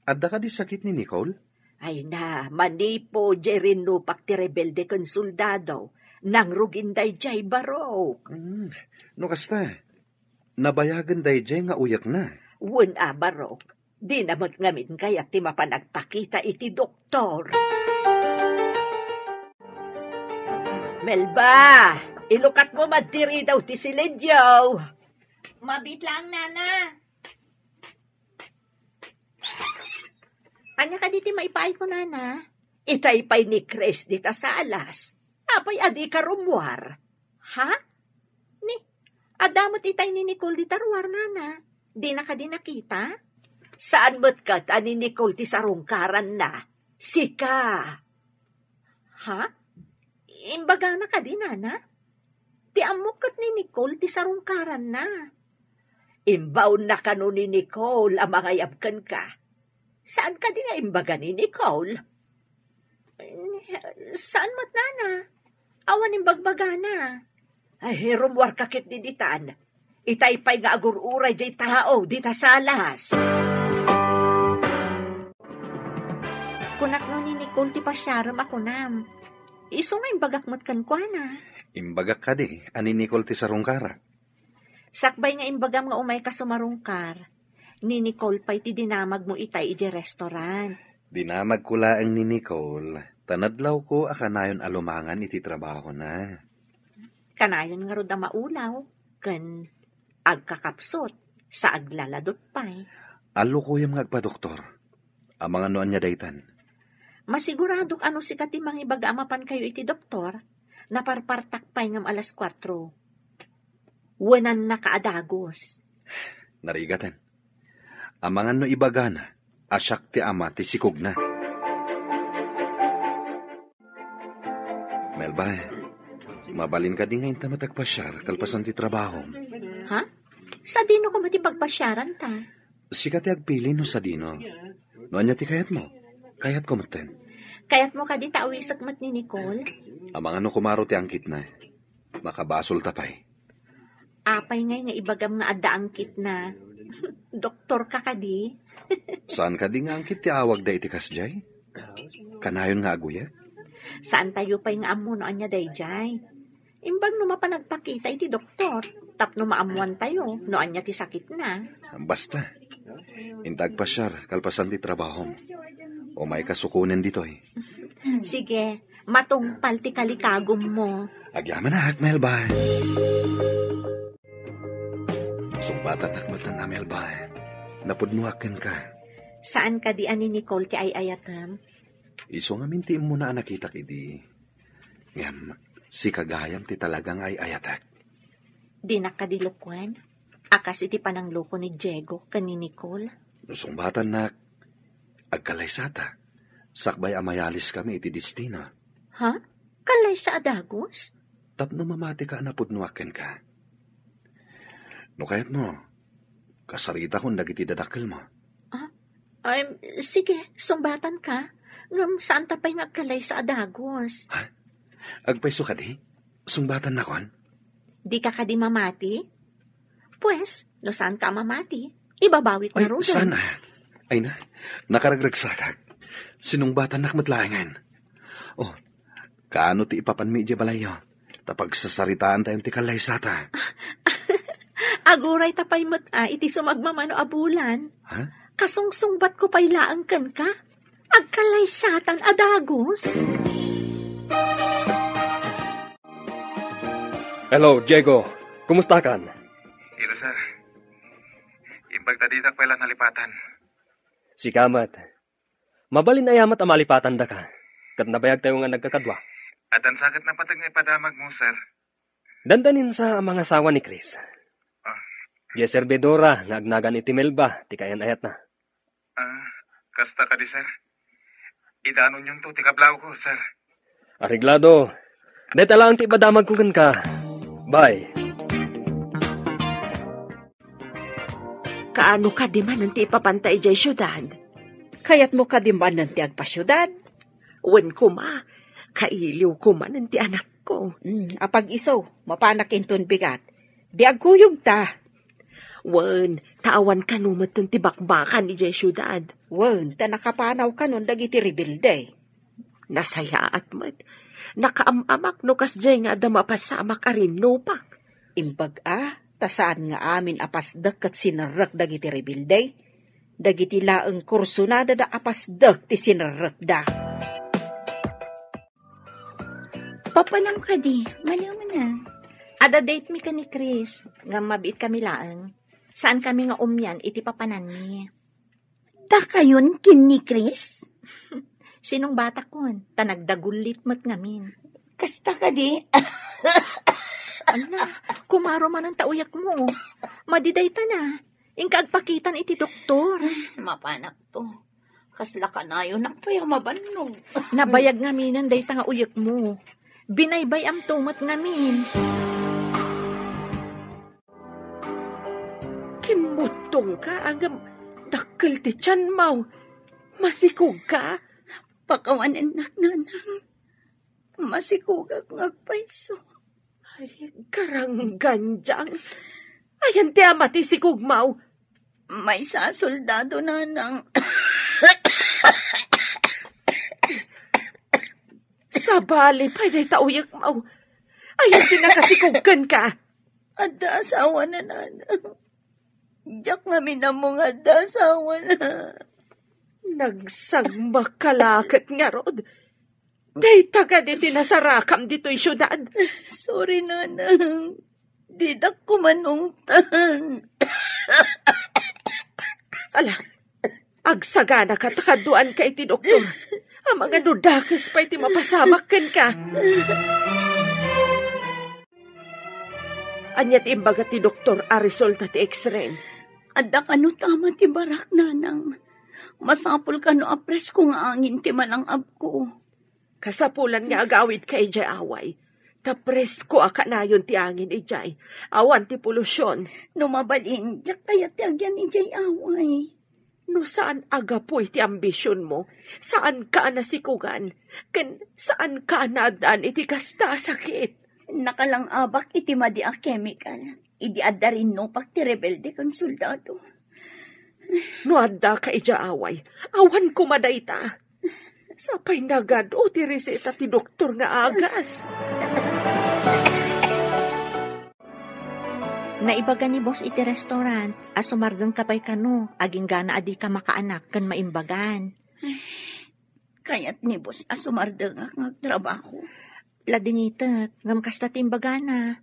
Adda kadi sakit ni Nicole? Ay na, manipud diay rinnupak ti rebelde ken soldado, nangrugin daydiay, Barok. Mm, no kasta, nabayagen daydiay nga uyekna. Wen a, Barok. Dina met ngamin kayat ti mapan agpakita iti doktor. Melba, ilukatmo man diri daw ti silencio. Mabiit laeng, nana. Ania kadi ti maipaayko, nana? Itay pay ni Chris dita salas. Apay a dika rummuar? Ha? Ni, adda met itay ni Nicole dita ruar, nana. Dina kadi nakita? Saan met ket a ni Nicole ti sarungkaranna? Sika. Ha? Imbagana kadi, nana? Ti ammok ket ni Nicole ti sarungkaranna. Imbaonna kano ni Nicole a mangayab kenka. Saan kadi nga imbaga ni Nicole? Saan met, nana. Awan imbagbagana. Ay, rummuarka ketdi ditan. Itay pay nga agur-uray diay tao dita salas. Kunak no ni Nicole ti pasiarem a kunam. Isu nga imbagak met kenkuana. Imbagak kadi a ni Nicole ti sarungkarak. Sakbay nga imbagam nga umayka sumarungkar, ni Nicole pay ti dinamagmo itay idiay restaurant. Dinamagko laeng ni Nicole, ta nadlawko a kanayon a lumangan iti trabahona. Kanayon ngarud a maulaw, ken agkakapsut, sa aglaladot pay. Allukoyem nga agpadoktor. Amangan no ania daytan. Masiguradok a no sika ti mangibaga a mapankayo iti doktor, naparpartak pay ngem alas kuatro. Wenanna ka a dagus. Narigaten. Amangan no ibagana a siak ti ama ti sikogna. Melba, mabalin kadi nga inta met agpasiar kalpasan ti trabahom? Ha? Sadino koma ti pagpasiaranta? Sika ti agpili no sadino. No ania ti kayatmo? Kayatko metten. Kayatmo kadi ta awisek met ni Nicole? Amangan no kumaro ti angkitna. Makabasolta pay. Apay ngay nga ibagam nga adda angkitna? Doktor ka kadi? Saan kadi nga angkit ti awagda iti kasdiay? Kanayon nga aguyek? Saantayo pay nga ammo no ania daydiay. Imbag no mapan agpakita iti doktor, tapno maammoantayo no ania ti sakitna. Basta. Inta agpasiar kalpasan ti trabahom. Umayka sukonen ditoy. Sige, matungpal ti kalikagummo. Agyamanak, Melba. Sungbatannak met, Melba. Napudnoak kenka. Saan kadi a ni Nicole ti ay-ayatem? Isu ngamin ti immuna a nakitak idi. Ngem, sika gayam ti talaga nga ay-ayatek. Dinak kadi lukuen a kas iti panangloko ni Diego ken ni Nicole. No sungbatannak, agkalaysata, sakbay a mayaliskami iti destino. Ha? Kalaysa a dagus? Tapno mamatika a napudnoak kenka. No kayatmo, kasaritakon dagiti dadakkelmo. Ah? Ay, sige, sungbatanka. Ngem saanta pay nga agkalaysa a dagus. Ha? Agpayso kadi? Sungbatannakon? Dika kadi mamati? Pues, no saanka a mamati, ibabawik Ay, ngaruden. Saan a? Ay na, nakaragragsakak. Sinungbatannak met laengen. Oh, kaano ti ipapanmi idiay balayyo? Ta pagsasaritaantayon ti kalaysata. Aguray ta pay met a iti sumagmamano a bulan. Ha? Kasungsungbatko pay laeng kenka. Agkalaysatan a dagus. Hello, Diego. Kumustakan? Hello, sir. Imbag ta didak pay la nalipatan. Sika met. Mabalin aya met a malipatandaka? Ket nabayagtayo nga nagkakadua. Addan sa ket napateg nga ipadamagmo, sir. Dandanin sa a mangasawa ni Chris. Ah. Diay servidora nga agnagan iti Melba ti kaayan-ayatna. Ah, kasta kadi, sir? Idanonyonto ti kablawko, sir. Areglado. Dayta laeng ti ipadamagko kenka. Bye. Kaano kadi manen ti ipapanta idiay siudad? Kayatmo kadi manen ti agpasiudad? Wen koma, kailiwko manen ti anakko. Mm, apag-isu, mapanak inton bigat. Di agkuyogta. Wen, ta awan kano metten ti bakbakan idiay siudad. Wen, ta nakapanaw kanon dagiti rebelde. Nasayaat met. Nakaam-amak no kasdiay nga adda mapasamak a rinnupak. Imbag a, ta saan nga amin a pasdek ket sinerrek dagiti rebelde. Dagiti laeng kursunadada a pasdek ti sinerrekda. Papanam kadi, maliw man a. Adda date mi ken ni Chris, ngem mabiit kami laeng. Saan kami nga umian iti papananmi. Dakayon ken ni Chris? Sinong batakon? Ta nagdagullit met ngamin. Kasta kadi? Ala, kumaro manen ta uyekmo. Madi dayta na. Inka agpakitan iti doktor. Mapanakto. Kasla kanayonak pay a mabannog. Nabayag ngaminen dayta nga uyekmo. Binaybay-amto met ngamin. Kimmuttongka, ngem dakkel ti tianmo. Masikogka? Pakawanennak, nanang. Masikogak nga agpayso. Ay, karangganjang. Ayan ti ama ti sikogmo. Maysa a soldado, nanang. Sabali pay dayta uyekmo. Ayan ti nakasikog kenka. Adda asawana, nanang. Diak ngamin ammo nga adda asawana. Nagsagmakka la ket ngarud. Dayta kadi ti nasarakam ditoy siudad. Sorry, nanang. Didak koma naungtan. Ala, agsaganaka ta kaduaanka iti doktor. Amangan no dakes pay ti mapasamak kenka. Ania ti imbaga ti doktor a resulta ti X-ray? Adda kano tama ti barak, nanang. Masapul kano a presko nga angin ti malang-abko. Kasapulan nga agawidka idiay away. Ta presko a kanayon ti angin idiay. Awan ti polusion. No mabalin, diak kayat ti agyan idiay away. No saan a gapu iti ambisionmo, saanka a nasikogan, ken saanka a naaddaan iti kasta a sakit. Nakalang-abak iti madi a kemikal, idi adda rinnupak ti rebelde ken soldado. No addaka idiay away, awan koma dayta. Sapay nagad-o ti reseta ti doktor nga agas. Naibaga ni boss iti restaurant a sumardengka pay kano, agingga a dika makaanak ken maimbagan. Kayat ni boss a sumardengak nga agtrabaho. Ladingitek, ngem kasta ti imbagana.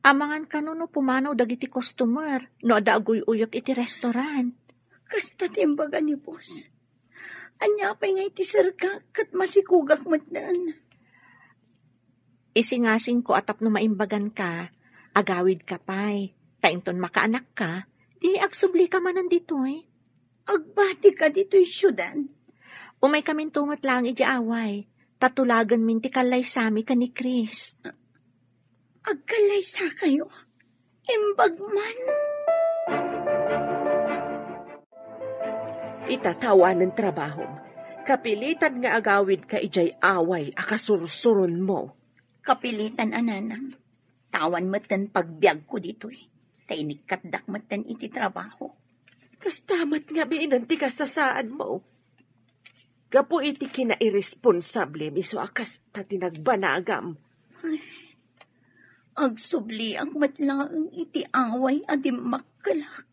Amangan kano no pumanaw dagiti customer no adda aguy-uyek iti restaurant. Kasta ti imbaga ni boss. Ania pay nga iti serka ket masikogak metten. Isingasingko a tapno maimbaganka, agawidka pay, ta inton makaanakka, di agsublika manen ditoy. Agbatika ditoy siudad? Umaykaminto met laeng idiay away, ta tulagenmin ti kallaysami ken ni Chris. Agkallaysakayo? Imbag man. Ita, ta awanen trabahom. Kapilitan nga agawidka idiay away a kasursuronmo. Kapilitan a, nanang. Ta awan metten pagbiagko ditoy. Ta inikkatdak metten iti trabaho. Kasta met ngamin ti kasasaadmo. Gapu iti kinairesponsablem isu a kasta ti nagbanagam. Ay, agsubliak met laeng iti away a dimmakkelak.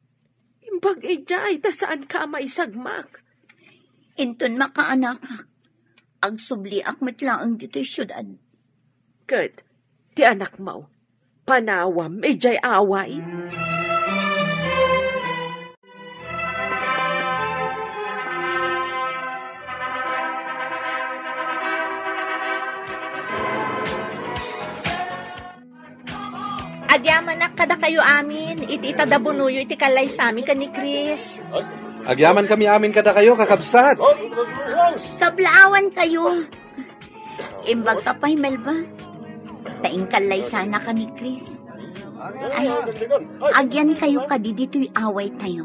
Imbag idiay ta saanka a maisagmak. Inton makaanakak, agsubliak met laeng ditoy siudad. Ket ti anakmo, panawam idiay away. Agyamanak kadakayo amin iti itadabunoyo iti kallaysami ken ni Chris. Agyamankami amin kadakayo, kakabsat. Kablaawankayo. Imbagka pay, Melba. Ta inkallaysanaka ni Chris. Ay, agyankayo kadi ditoy awaytayo.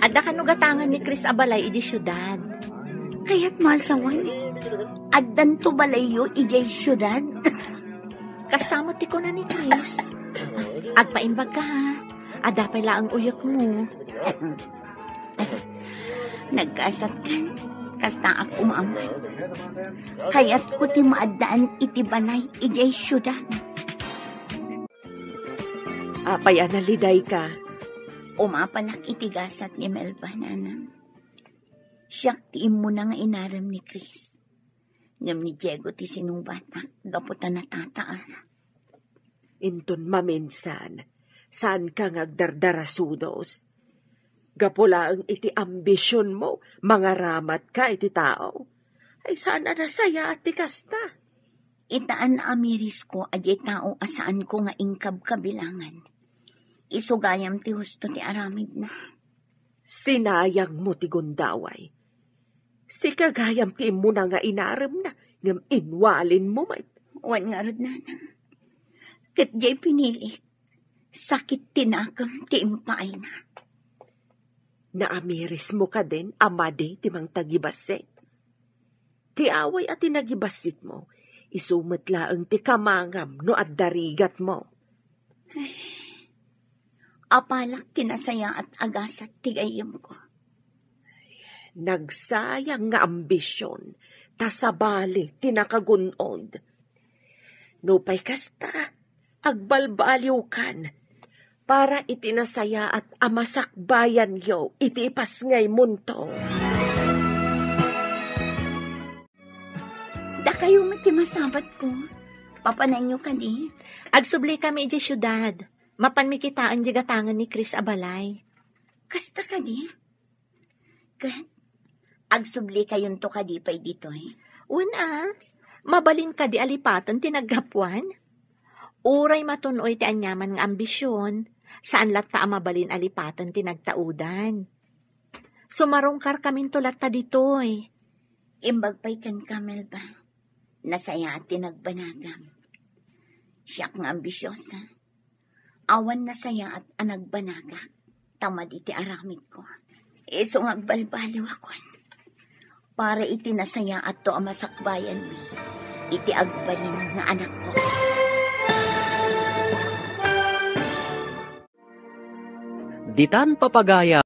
Adda kano gatangan ni Chris a balay idiay siudad. Kayat masawan? Addanto balayyo idiay siudad? Kasta met ti kuna ni Chris. Agpaimbagka, ha? Adda pay laeng uyekmo. Nagkasatkan, kastaak umaman. Kayatko ti maaddaan iti balay idiay siudad. Apay a nalidayka? Umapalak iti gasat ni Melba, nanang. Siak ti immuna nga inarem ni Chris. Ngem ni Diego ti sinubatak gapu ta natataar. Inton maminsan, saanka nga agdardarasudos. Gapu laeng iti ambisionmo, mangaramatka iti tao. Ay, saan a nasayaat ti kasta. Ita a naamirisko a diay tao a saanko nga inkabkabilangan. Isu gayam ti husto ti aramidna. Sinayangmo ti gundaway. Sika gayam ti immuna nga inaremna, ngem inwalinmo met. Wen ngarud, nanang. Ket diay pinilik, sakit ti nakem ti impaayna. Naamirismo kadin a madi ti mangtagibassit? Ti away a ti nagibassitmo, isu met laeng ti kamangam no adda rigatmo. Ay, apalak ti nasayaat a gasat ti gayyemko. Nagsayang nga ambision, ta sabali ti nakagun-od. Nupay kasta, agbalbaliwkan para iti nasayaat a masakbayanyo iti ipasngaymonto. Dakayo met ti masabatko. Papananyo kadi? Agsublikami idiay siudad. Mapanmi kitaen diay gatangen ni Chris a balay. Kasta kadi? Ket, agsublikayon to kadi pay ditoy? Wen a, mabalin kadi a lipaten ti naggapuan? Uray matun-oy ti aniaman nga ambision, saan latta a mabalin a lipaten ti nagtaudan. Sumarungkarkaminto latta ditoy. Imbag pay kenka, Melba. Nasayaat ti nagbanagam. Siak nga ambisiosa. Awan nasayaat a nagbanagak, ta madi ti aramidko. Isu nga agbalbaliwakon para iti nasayaatto a masakbayanmi iti agbalin nga anakko. Ditan, papagayam.